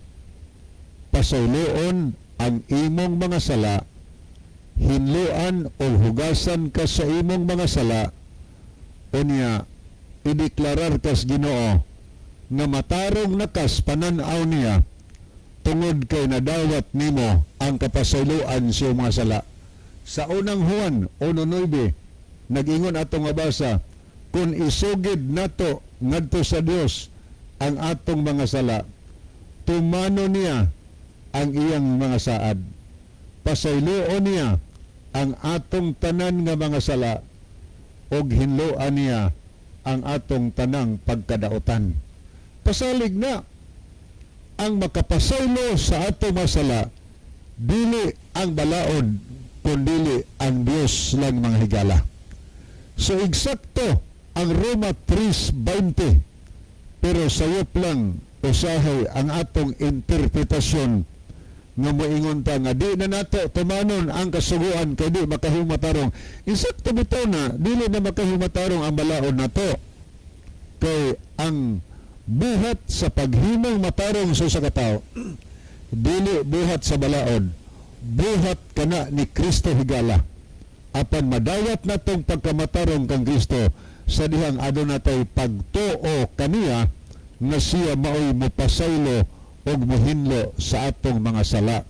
Pasayloon ang imong mga sala, hinloan o hugasan ka sa imong mga sala, unya ideklarar kas Ginoo nga matarong na kas panan-aw niya tungod kay nadawat nimo ang kapasayloan sa iyong mga sala. Sa Unang Juan 1:9, nag-ingon atong mabasa, kung isugid nato ngadto sa Dios ang atong mga sala, tumano niya ang iyang mga saad. Pasayloon niya ang atong tanan nga mga sala ug hinloan niya ang atong tanang pagkadautan. Pasalig na ang makapasaylo sa atong mga sala, dili ang balaod, kundili ang Dios lang, mga higala. So eksakto ang Roma 3:20, pero sayop lang usahay ang atong interpretasyon nga moingon ta nga di na nato tumanon ang kasuguan kay di makahimatarong. Insakto bitaw na dili na makahimatarong ang balaod nato, kay ang buhat sa paghimong matarong sa usa ka tawo dili buhat sa balaod, buhat kana ni Kristo, higala. Apan madawat natong pagkamatarong kang Kristo sa dihang aduna tay pagtuo kaniya nga siya maoy mopasaylo og mohinlo sa atong mga sala.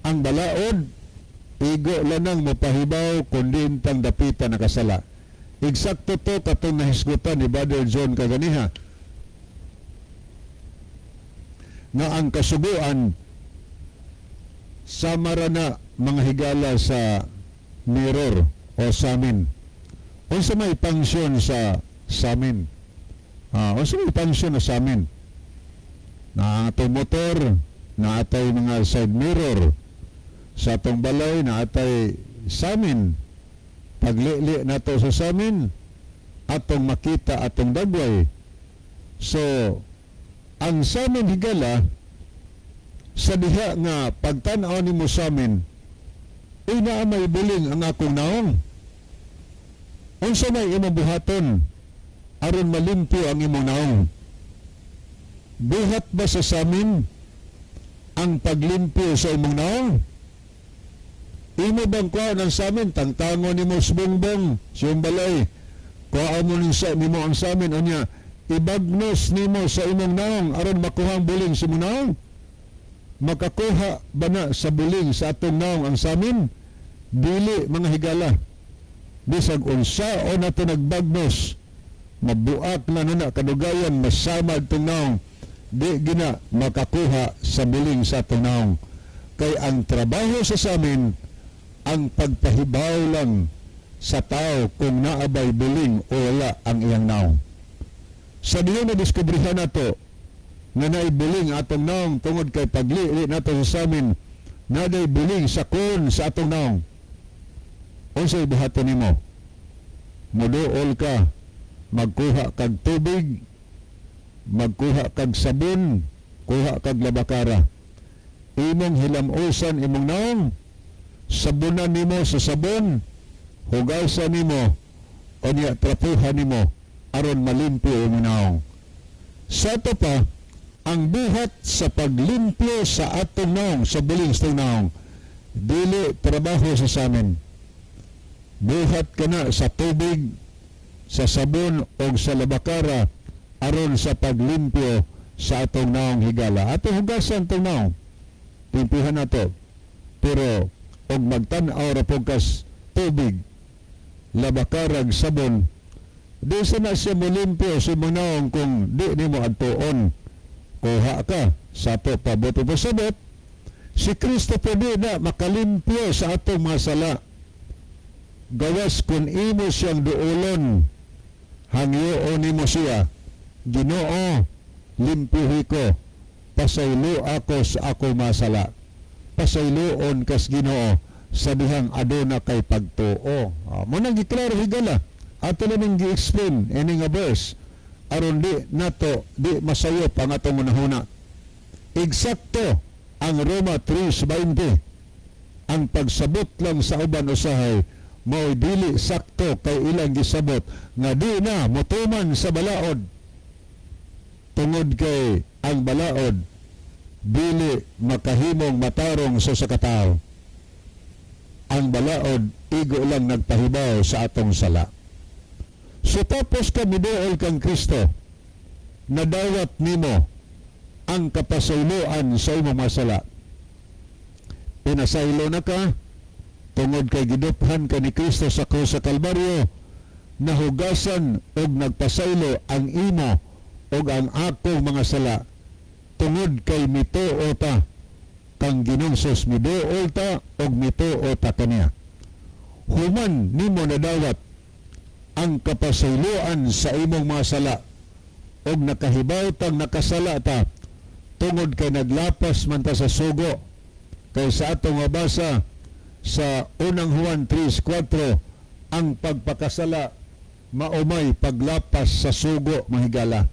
Ang balaod igo lanang mopahibaw kung diin tang dapita nakasala. Eksakto to katong nahisgutan ni Brother John kaganiha nga ang kasuguan sama ra na, mga higala, sa mirror o samin. Unsa may function sa samin? Unsa may function na samin? Na atong motor, na atay mga side mirror. Sa atong balay, na atay samin. Paglili nato sa samin, atong makita atong dagway. So, ang samin, higala, sa diha nga pagtan-aw nimo samin, "Uy, naa may buling ang akong naong." Unsa may imong buhaton aron malimpyo ang imong naong? Buhat ba sa samin ang paglimpyo sa imong naong? Imo bang kuha ng samin, tangtangon nimo sa bongbong, sa balay, kuha mo nin sa nimo ang samin, unya, ibagnos nimo sa imong naong aron makuha ang buling sa imong naong? Makakuha ba na sa buling sa atong naong ang samin? Dili, mga higala. Bisag unsa o nato nagbagnos, mabuak na na kadugayan, masamad itong naong, di gina makakuha sa buling sa atong naong. Kay ang trabaho sa samin, ang pagpahibaw lang sa tao kung naabay buling o wala ang iyang naong. Sa diyo na diskubrihan nato nga naibuling atong naong tungod kay paglili nato sa samin, naday buling sa kon sa atong naong. Unsay buhaton nimo? Muduol ka, magkuha kag tubig, magkuha kag sabon, kuha kag labakara. Imong hilamusan imong naong, sabunan nimo sa sabon, hugasan nimo, unya trapuhan nimo aron malimpyo imong naong. Sa ato pa, ang buhat sa paglimpyo sa atong naong, sa buling sa atong naong, dili trabaho sa samin. Buhat ka na sa tubig, sa sabon o sa labakara aron sa paglimpyo sa atong naong, higala. Atong hugasan atong naong. Limpihan nato. Pero og magtan-aw ra pud kas tubig, labakarag sabon, di sa na siya molimpyo sa imong naong kung di nimo adtuon. Kuha ka sa ato pa buto pasabot, si Kristo po di na makalimpyo sa atong mga sala gawas kung imo siyang duolon, hangyoon nimo siya, "Ginoo, limpyuhi ko, pasaylo ako sa ako masala." Pasayloon kas Ginoo sa dihang aduna kay pagtuo. Ah, mo nang giklaro, higala. Ato na ning gi-explain ini nga verse aron di nato di masayop ang atong hunahuna. Eksakto ang Roma 3:20. Ang pagsabot lang sa uban usahay mao'y dili sakto kay ilang gisabot nga di na motuman sa balaod tungod kay ang balaod dili makahimong matarong sa usa ka tawo. Ang balaod igo lang nagpahibaw sa atong sala. So tapos ka miduol kang Kristo, nadawat nimo ang kapasayloan sa imong mga sala. Pinasaylo na ka tungod kay giduphan ka ni Kristo sa krus sa Kalbaryo. Nahugasan og nagpasaylo ang imo og ang akong mga sala tungod kay mituo ta kang Ginoong Hesus, miduol ta og mituo ta kaniya. Human nimo nadawat ang kapasayloan sa imong mga sala og nakahibaw tang nakasala ta tungod kay naglapas man ta sa sugo, kay sa atong mabasa sa Unang Juan 3:4, ang pagpakasala maumay paglapas sa sugo, mahigala.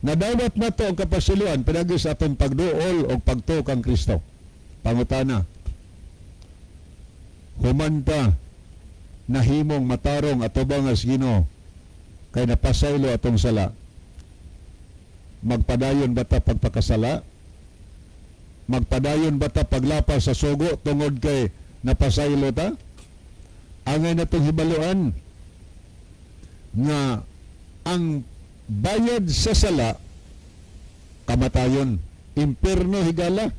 Nadawat na to ang kapasayloan pinagi sa atong pagduol o pagtuo kang Kristo. Pangutana, human ta nahimong matarong atubang as Ginoo kay napasaylo atong sala, magpadayon ba ta pagpakasala? Magpadayon ba ta paglapas sa sugo tungod kay napasaylo ta? Angay natong hibaluan nga ang bayad sa sala kamatayon, impierno, higala.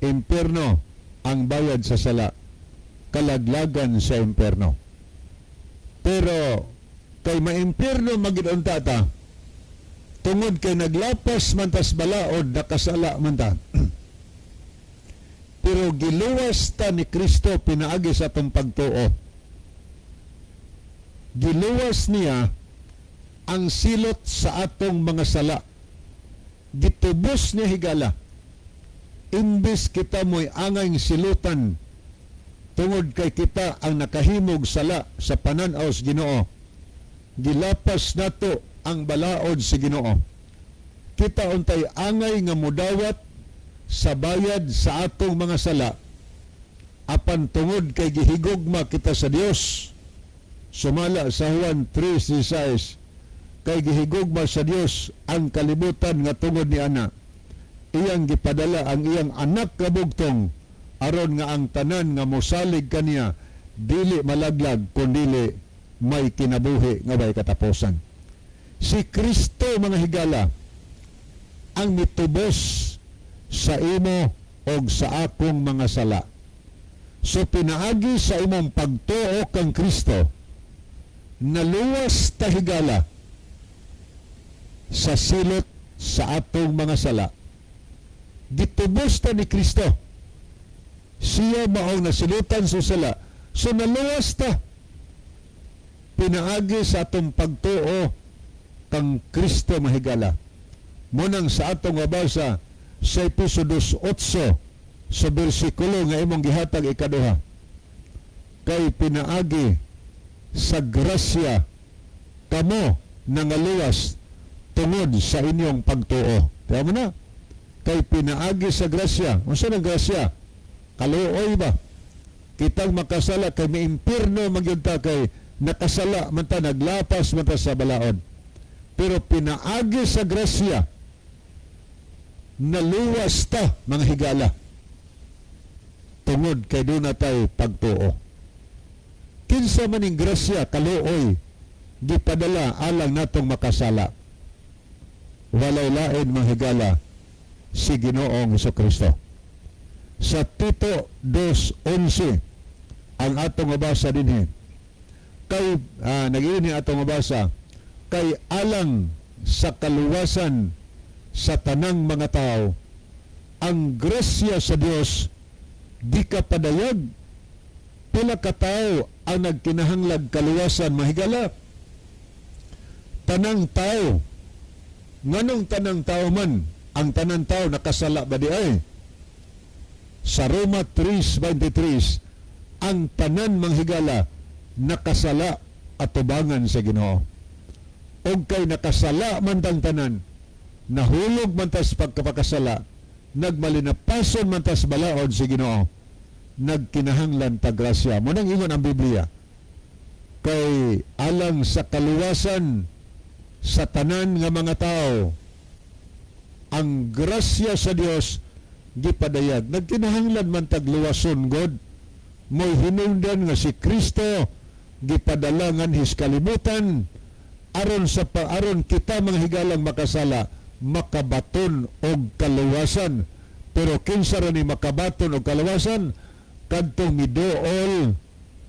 Impierno ang bayad sa sala, kalaglagan sa impierno. Pero kay maimpierno magid unta ta tungod kay naglapas man tas balaod, nakasala man ta, pero giluwas ta ni Kristo pinaagi sa atong pagtuo. Giluwas niya ang silot sa atong mga sala. Gitubos niya, higala. Imbes kita mo'y angay silutan tungod kay kita ang nakahimog sala sa pananaw sa Ginoo, gilapas nato ang balaod sa Ginoo. Kita untay angay nga mudawat sa bayad sa atong mga sala, apan tungod kay gihigugma kita sa Dios, sumala sa Juan 3:16, kay gihigugma sa Dios ang kalibutan nga tungod ni ana iyang gipadala ang iyang anak nga bugtong aron nga ang tanan nga mosalig kaniya dili malaglag kundili may kinabuhi nga way katapusan. Si Kristo, mga higala, ang mitubos sa imo og sa akong mga sala. So pinaagi sa imong pagtuo kang Kristo, naluwas ta, higala, sa silot sa atong mga sala. Gitubos ta ni Kristo. Siya maong nasilutan sa sala. So naluwas ta pinaagi sa atong pagtuo kang Kristo, mahigala. Munang sa atong mabasa sa Episo 2:8 sa bersikulo nga imong gihatag ikaduha, kay pinaagi sa grasya kamo nangaluwas tungod sa inyong pagtuo. Kaya mo na, kay pinaagi sa grasya. Unsa nang grasya? Kaluoy ba? Kitang makasala kay may impierno magyud ta kay nakasala man ta, naglapas man ta sa balaod. Pero pinaagi sa grasya, naluwas ta, mga higala, tungod kay duna tay pagtuo. Kinsa man ning grasya, kaluoy, gipadala alang natong makasala? Walay lain, mga higala, si Ginoong Kristo. Sa Tito 2:11 ang atong mabasa dinhi, kay nag atong mabasa, kay alang sa kaluwasan sa tanang mga tao ang grasya sa Dios di ka padayag. Pila ka tao ang nagkinahanglag kaluwasan, mahigala? Tanang tao. Nganong tanang tao man? Ang tanang tao nakasala ba di ay? Sa Roma 3:23, ang tanan, mga higala, nakasala atubangan sa Ginoo. Og kay nakasala man tang tanan, nahulog man tas pagkapakasala, nagmalinapason man tas balaod sa Ginoo, nagkinahanglan ta grasya. Mao nang ingon ang Biblia, kay alang sa kaluwasan sa tanan nga mga tao ang grasya sa Dios gipadayag. Nagkinahanglan man tagluwason god, mo'y hinungdan nga si Kristo gipadala nganhis kalibutan aron sa pa, aron kita, mga higalang makasala, makabaton og kaluwasan. Pero kinsa ra ni makabaton og kaluwasan? Kadtong miduol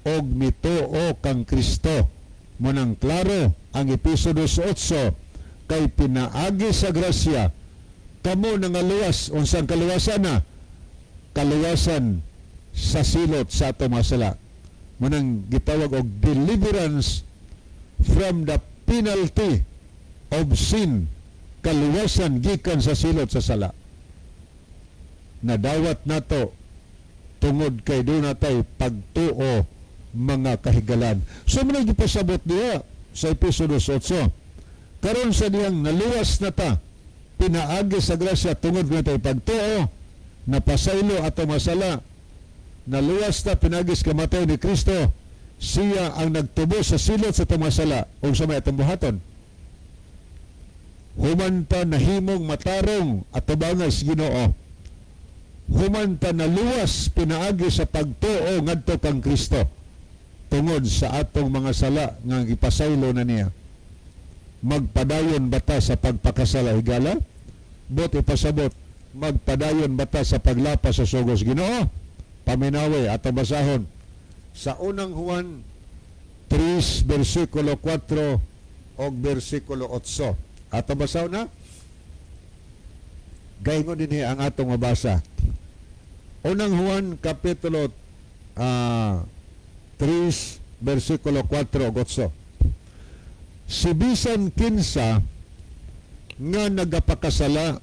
og mituo kang Kristo. Mao nang klaro ang Epeso 2:8, kay pinaagi sa grasya kamo nangaluwas. Unsang kaluwasan na? Kaluwasan sa silot sa ato mga sala. Mao nang gitawag og deliverance from the penalty of sin, kaluwasan gikan sa silot sa sala. Nadawat nato tungod kay duna tay pagtuo, mga kahigalan. So mao gipasabot diha sa Epeso 2:8. Karon sa dihang naluwas na ta pinaagi sa grasya tungod na tay pagtuo, napasaylo ato masala, naluwas ta pinaagi sa kamatay ni Kristo, siya ang nagtubos sa silot sa atong masala. Unsa may atong buhaton? Human ta nahimong matarong atubangan sa Ginoo, human ta naluwas pinaagi sa pagtuo ngadto kang Kristo tungod sa atong mga sala nga gipasaylo na niya, magpadayon bata sa pagpakasala, higala? Bot ipasabot, magpadayon bata sa paglapas sa sugos Ginoo? Paminawi, atong basahon sa Unang Juan 3 versikulo 4 og versikulo 8. Atong basahon na. Gaingon dinhi ang atong mabasa. Unang Juan kapitulo 3 versikulo 4 ug 8. Si bisan kinsa nga nagapakasala,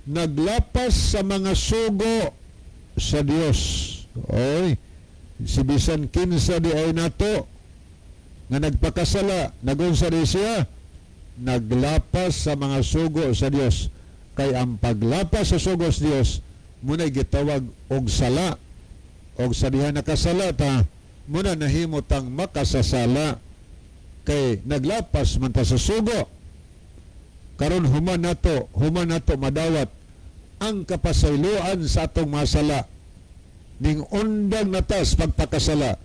naglapas sa mga sugo sa Dios. Oy, si bisan kinsa di ay nato nga nagpakasala, nagunsa di siya? Naglapas sa mga sugo sa Dios. Kay ang paglapas sa sugo sa Dios muna'y gitawag og sala. Og sa diha nakasala ta, muna nahimo tang makasasala kay naglapas man ta sa sugo. Karon human nato madawat ang kapasayloan sa atong masala, ning undang natas pagpakasala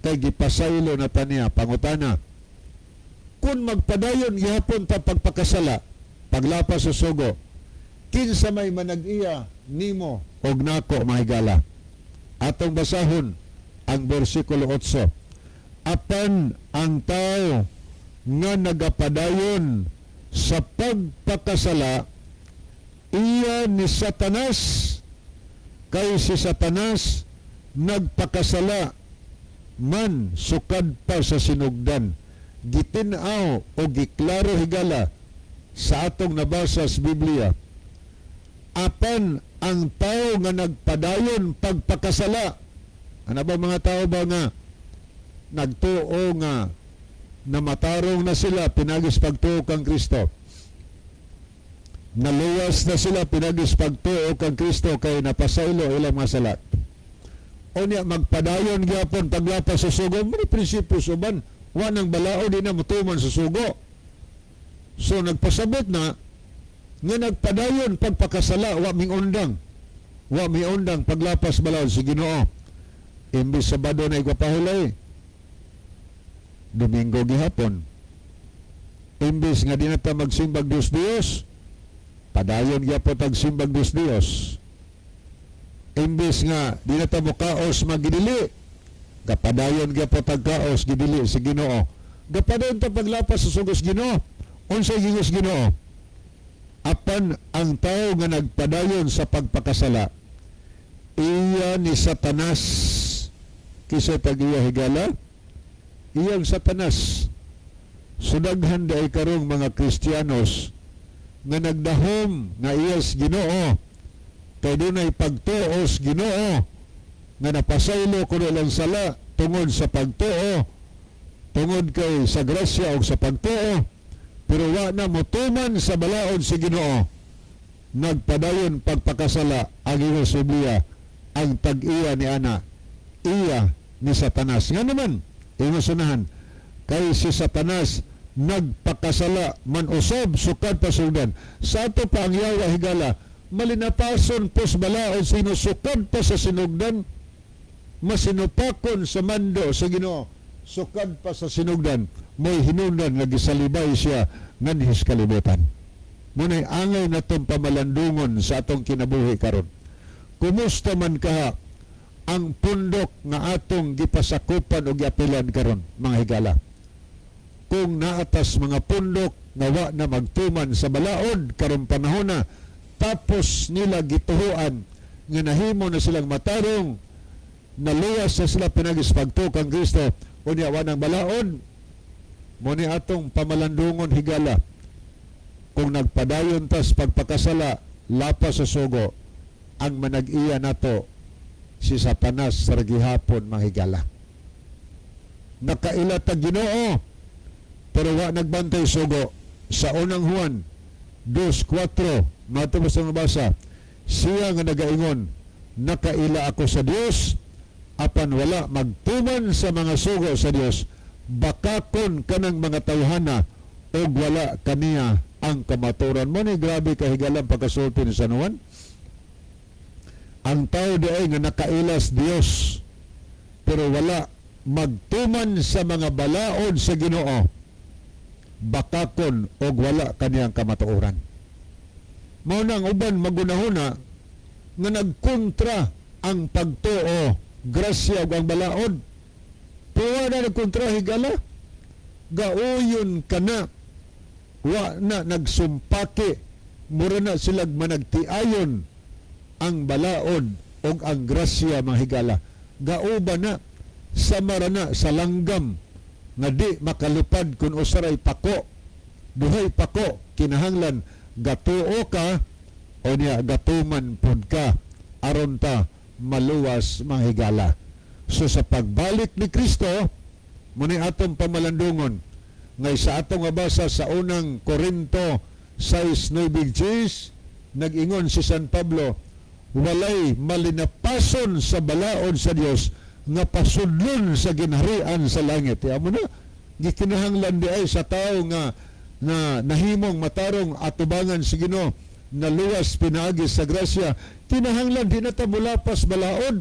kay gipasaylo na ta niya. Pangutana, kung magpadayon gihapon ta pagpakasala, paglapas sa sugo, kinsa may manag-iya nimo og nako, mahigala? Atong basahon ang bersikulo 8. Apan ang tao nga nagapadayon sa pagpakasala, iya ni Satanas, kay si Satanas nagpakasala man sukad pa sa sinugdan. Gitin-aw o giklaro, higala, sa atong nabasa sa Biblia. Apan ang tao nga nagpadayon pagpakasala. Ano ba mga tao ba nga nagtuo nga namatarong na sila pinagis pagtuo kang Kristo, naluwas na sila pinagis pagtuo kang Kristo kay napasaylo ilang mga sala, unya magpadayon gyapon paglapas sa sugo? Mo ni prinsipyo suban wa nang balaod, di na motuman sa sugo. So nagpasabot na nga nagpadayon pagpakasala, wa ming undang, wa mi undang paglapas balaod si Ginoo. Imbis Sabado na igwapahulay, Domingo gihapon. Imbis nga di na ta magsimbag Dios Dios, padayon gyapon tag simbag Dios Dios. Imbis nga di na ta mokaos magidili, gapadayon gyapon tag kaos gidili si Ginoo. Gapadayon ta paglapas sa sugos Ginoo. Unsay gingos Ginoo? Apan ang tao nga nagpadayon sa pagpakasala, iya ni Satanas. Kinsa tag-iya, higala? Iyang Satanas. So daghan diay karong mga Kristiyanos nga nagdahom nga iyas Ginoo. Kay dunay pagtuo sa Ginoo nga napasaylo kuno lang sala tungod sa pagtuo, tungod kay sa grasya o sa pagtuo, pero wa na motuman sa balaod sa Ginoo, nagpadayon pagpakasala. Ang ingon sa Biblia, ang tag-iya ni ana iya ni Satanas. Nga naman, ingon sunahan, kay si Satanas nagpakasala man usab sukad pa sinugdan. Sa ato pa, ang yawa, higala, malinapason pos balaod sinusukad pa sa sinugdan, masinupakon sa mando sa Ginoo sukad pa sa sinugdan. Mo'y hinungdan nga gisalibay siya nganhi sa kalibutan. Muna'y angay natong pamalandungon sa atong kinabuhi karon. Kumusta man kaha ang pundok nga atong gipasakupan o giapilan karon, mga higala? Kung naatas mga pundok nga wa na magtuman sa balaod karon panahona, tapos nila gituhuan nga nahimo na silang matarong, naluwas na sila pinaagi sa pagtuo kang Kristo, unya wa nang balaod, mo ni atong pamalandungon, higala. Kung nagpadayon tas pagpakasala lapas sa sugo, ang manag-iya nato si Satanas sa gihapon, mga higala. Nakaila tag Ginoo pero wa nagbantay sugo. Sa Unang Juan 2:4, matubos ang nabasa, siya nga nagaingon, "Nakaila ako sa Dios," apan wala magtuman sa mga sugo sa Dios, bakakon kanang mga tawhana ug wala kaniya ang kamaturan. Mo ni grabe kahigalang pagkasulti ni San Juan. Ang tao di ay nga nakailas Dios pero wala magtuman sa mga balaod sa Ginoo, bakakon og wala kaniyang kamatuoran. Mao na ang uban magunahuna nga nagkontra ang pagtuo, grasya ug ang balaod. Pero wa na nagkontra, higala. Gauyon kana. Wa na nagsumpaki. Mura na silag managtiayon ang balaod ug ang grasya, mga higala. Gauba na, samara na sa langgam nga di makalupad kung usaray pako, duhay pako. Kinahanglan gatuo ka o niya gatuman pud ka aron ta maluwas, mga higala. So sa pagbalik ni Kristo, muni atong pamalandungon ngay sa atong mabasa sa Unang Korinto 6:9, nag-ingon si San Pablo, walay malinapason sa balaod sa Dios nga pasudlon sa ginharian sa langit. Ya mo na, gikinahanglan di ay sa tao nga na nahimong matarong atubangan si Ginoo, naluwas pinaagi sa grasya, kinahanglan di na ta mulapas balaod.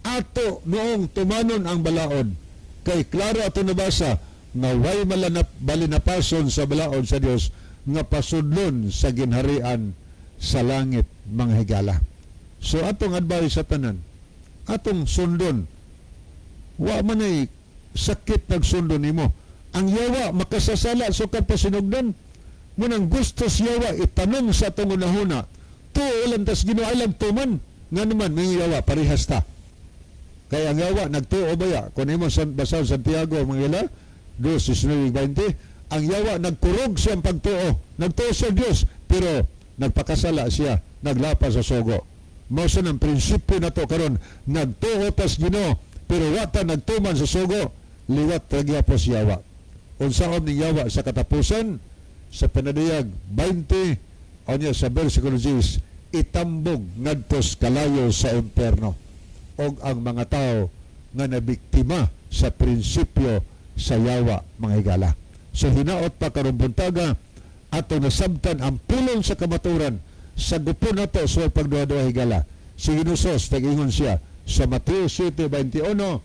Ato noong tumanon ang balaod. Kay klaro ato nabasa nga way malanap balinapason sa balaod sa Dios nga pasudlon sa ginharian sa langit, mga higala. So atong advice sa tanan, atong sundon. Wa man ay sakit nagsundon nimo. Ang yawa makasasala sukad pa sinugdan. Munang gusto sa yawa itanom sa atong unahuna. Tuo lang tas Ginoo alam tuman nga naman may yawa parehas ta. Kaya ang yawa nagtuo baya kung imo sa basahon Santiago, mga ila 2:19, ang yawa nagkurog siyang pagtuo. Nagtuo sa Dios pero nagpakasala siya, naglapas sa sugo. Mao sa ng prinsipyo na to karon, nagtuo tas Ginoo pero wa ta nagtuman sa sugo, liwat ra gyapon si yawa. Unsaon ni yawa sa katapusan? Sa Panadayag 20 unya sa versikulo 10, itambog ngadtos kalayo sa impierno og ang mga tao nga nabiktima sa prinsipyo sa yawa, mga higala. So hinaot pa karong buntaga ato nasabtan ang pulong sa kamaturan sa gupon nato sa pagduha-duha, higala. Si Ginusos nag-ingon siya sa Mateo 7:21,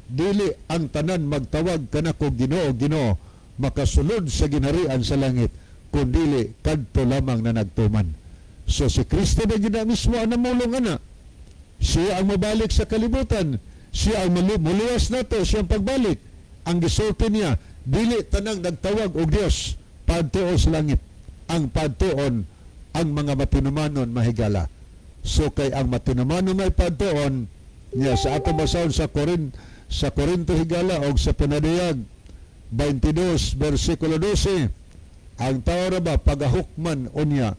"Dili ang tanan magtawag kanako Ginoo, Ginoo makasulod sa ginharian sa langit, kundili kadto lamang na nagtuman." So si Kristo na gina mismo ang namulong ana. Siya ang mabalik sa kalibutan. Siya ang muluwas nato, siyang pagbalik. Ang gisulti niya, dili tanang nagtawag og Dios padtuo sa langit. Ang padtuon ang mga matinumanon, mahigala. So kay ang matinumanon may padtuon niya sa ato basahon sa Korinto, higala, og sa Panadayag 22 versikulo 12, ang tao ra ba pagahukman unya.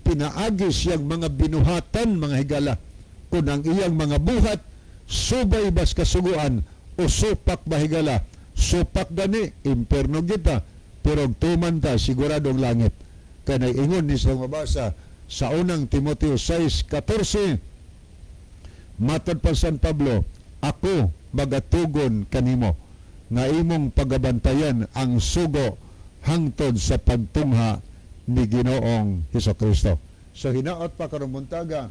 pinaagi siyang mga binuhatan, mga higala, kung ang iyang mga buhat subay bas kasuguan o supak ba, higala, supak gani imperno kita, pero og tuman ta, siguradong langit. Kanay ingon ni sa mabasa sa Unang Timoteo 6:14, matod pa San Pablo, "Ako magatugon kanimo nga imong pagabantayan ang sugo hangtod sa pagtungha ni Ginoong Hesus Kristo." So hinaot pa karong buntaga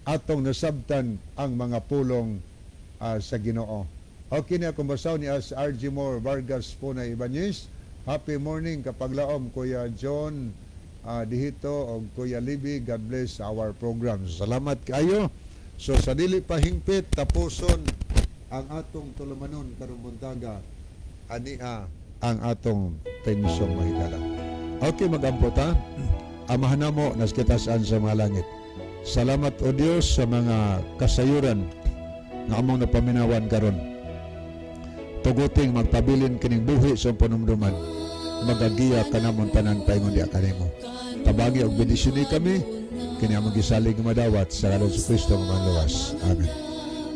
atong nasabtan ang mga pulong sa Ginoo. Okay na kung basaw ni as RG Moore Vargas po na Ibanez. Happy morning, kapaglaom, Kuya John Dihito o Kuya Libby. God bless our program. Salamat kayo. So sa dili pa hingpit tapuson ang atong tulumanon karong buntaga, ania ang atong tensyong, mga higala. Okay, magampo ta. Amahan namo nas kitasan sa mga langit. Salamat, O Dios, sa mga kasayuran nga among napaminawan karon. Tuguting magpabilin kining buhi sa panumduman. Magagiya kanamon tanan paingon diha kanimo. Tabangi og bendisyoni kami, kini among gisalig nga madawat sa ngalan sa Kristo nga manluwas. Amen.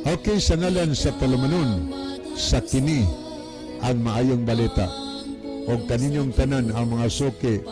Okay, sa ngalan sa tulumanon sa kini ang maayong balita og kaninyong tanan ang mga suki.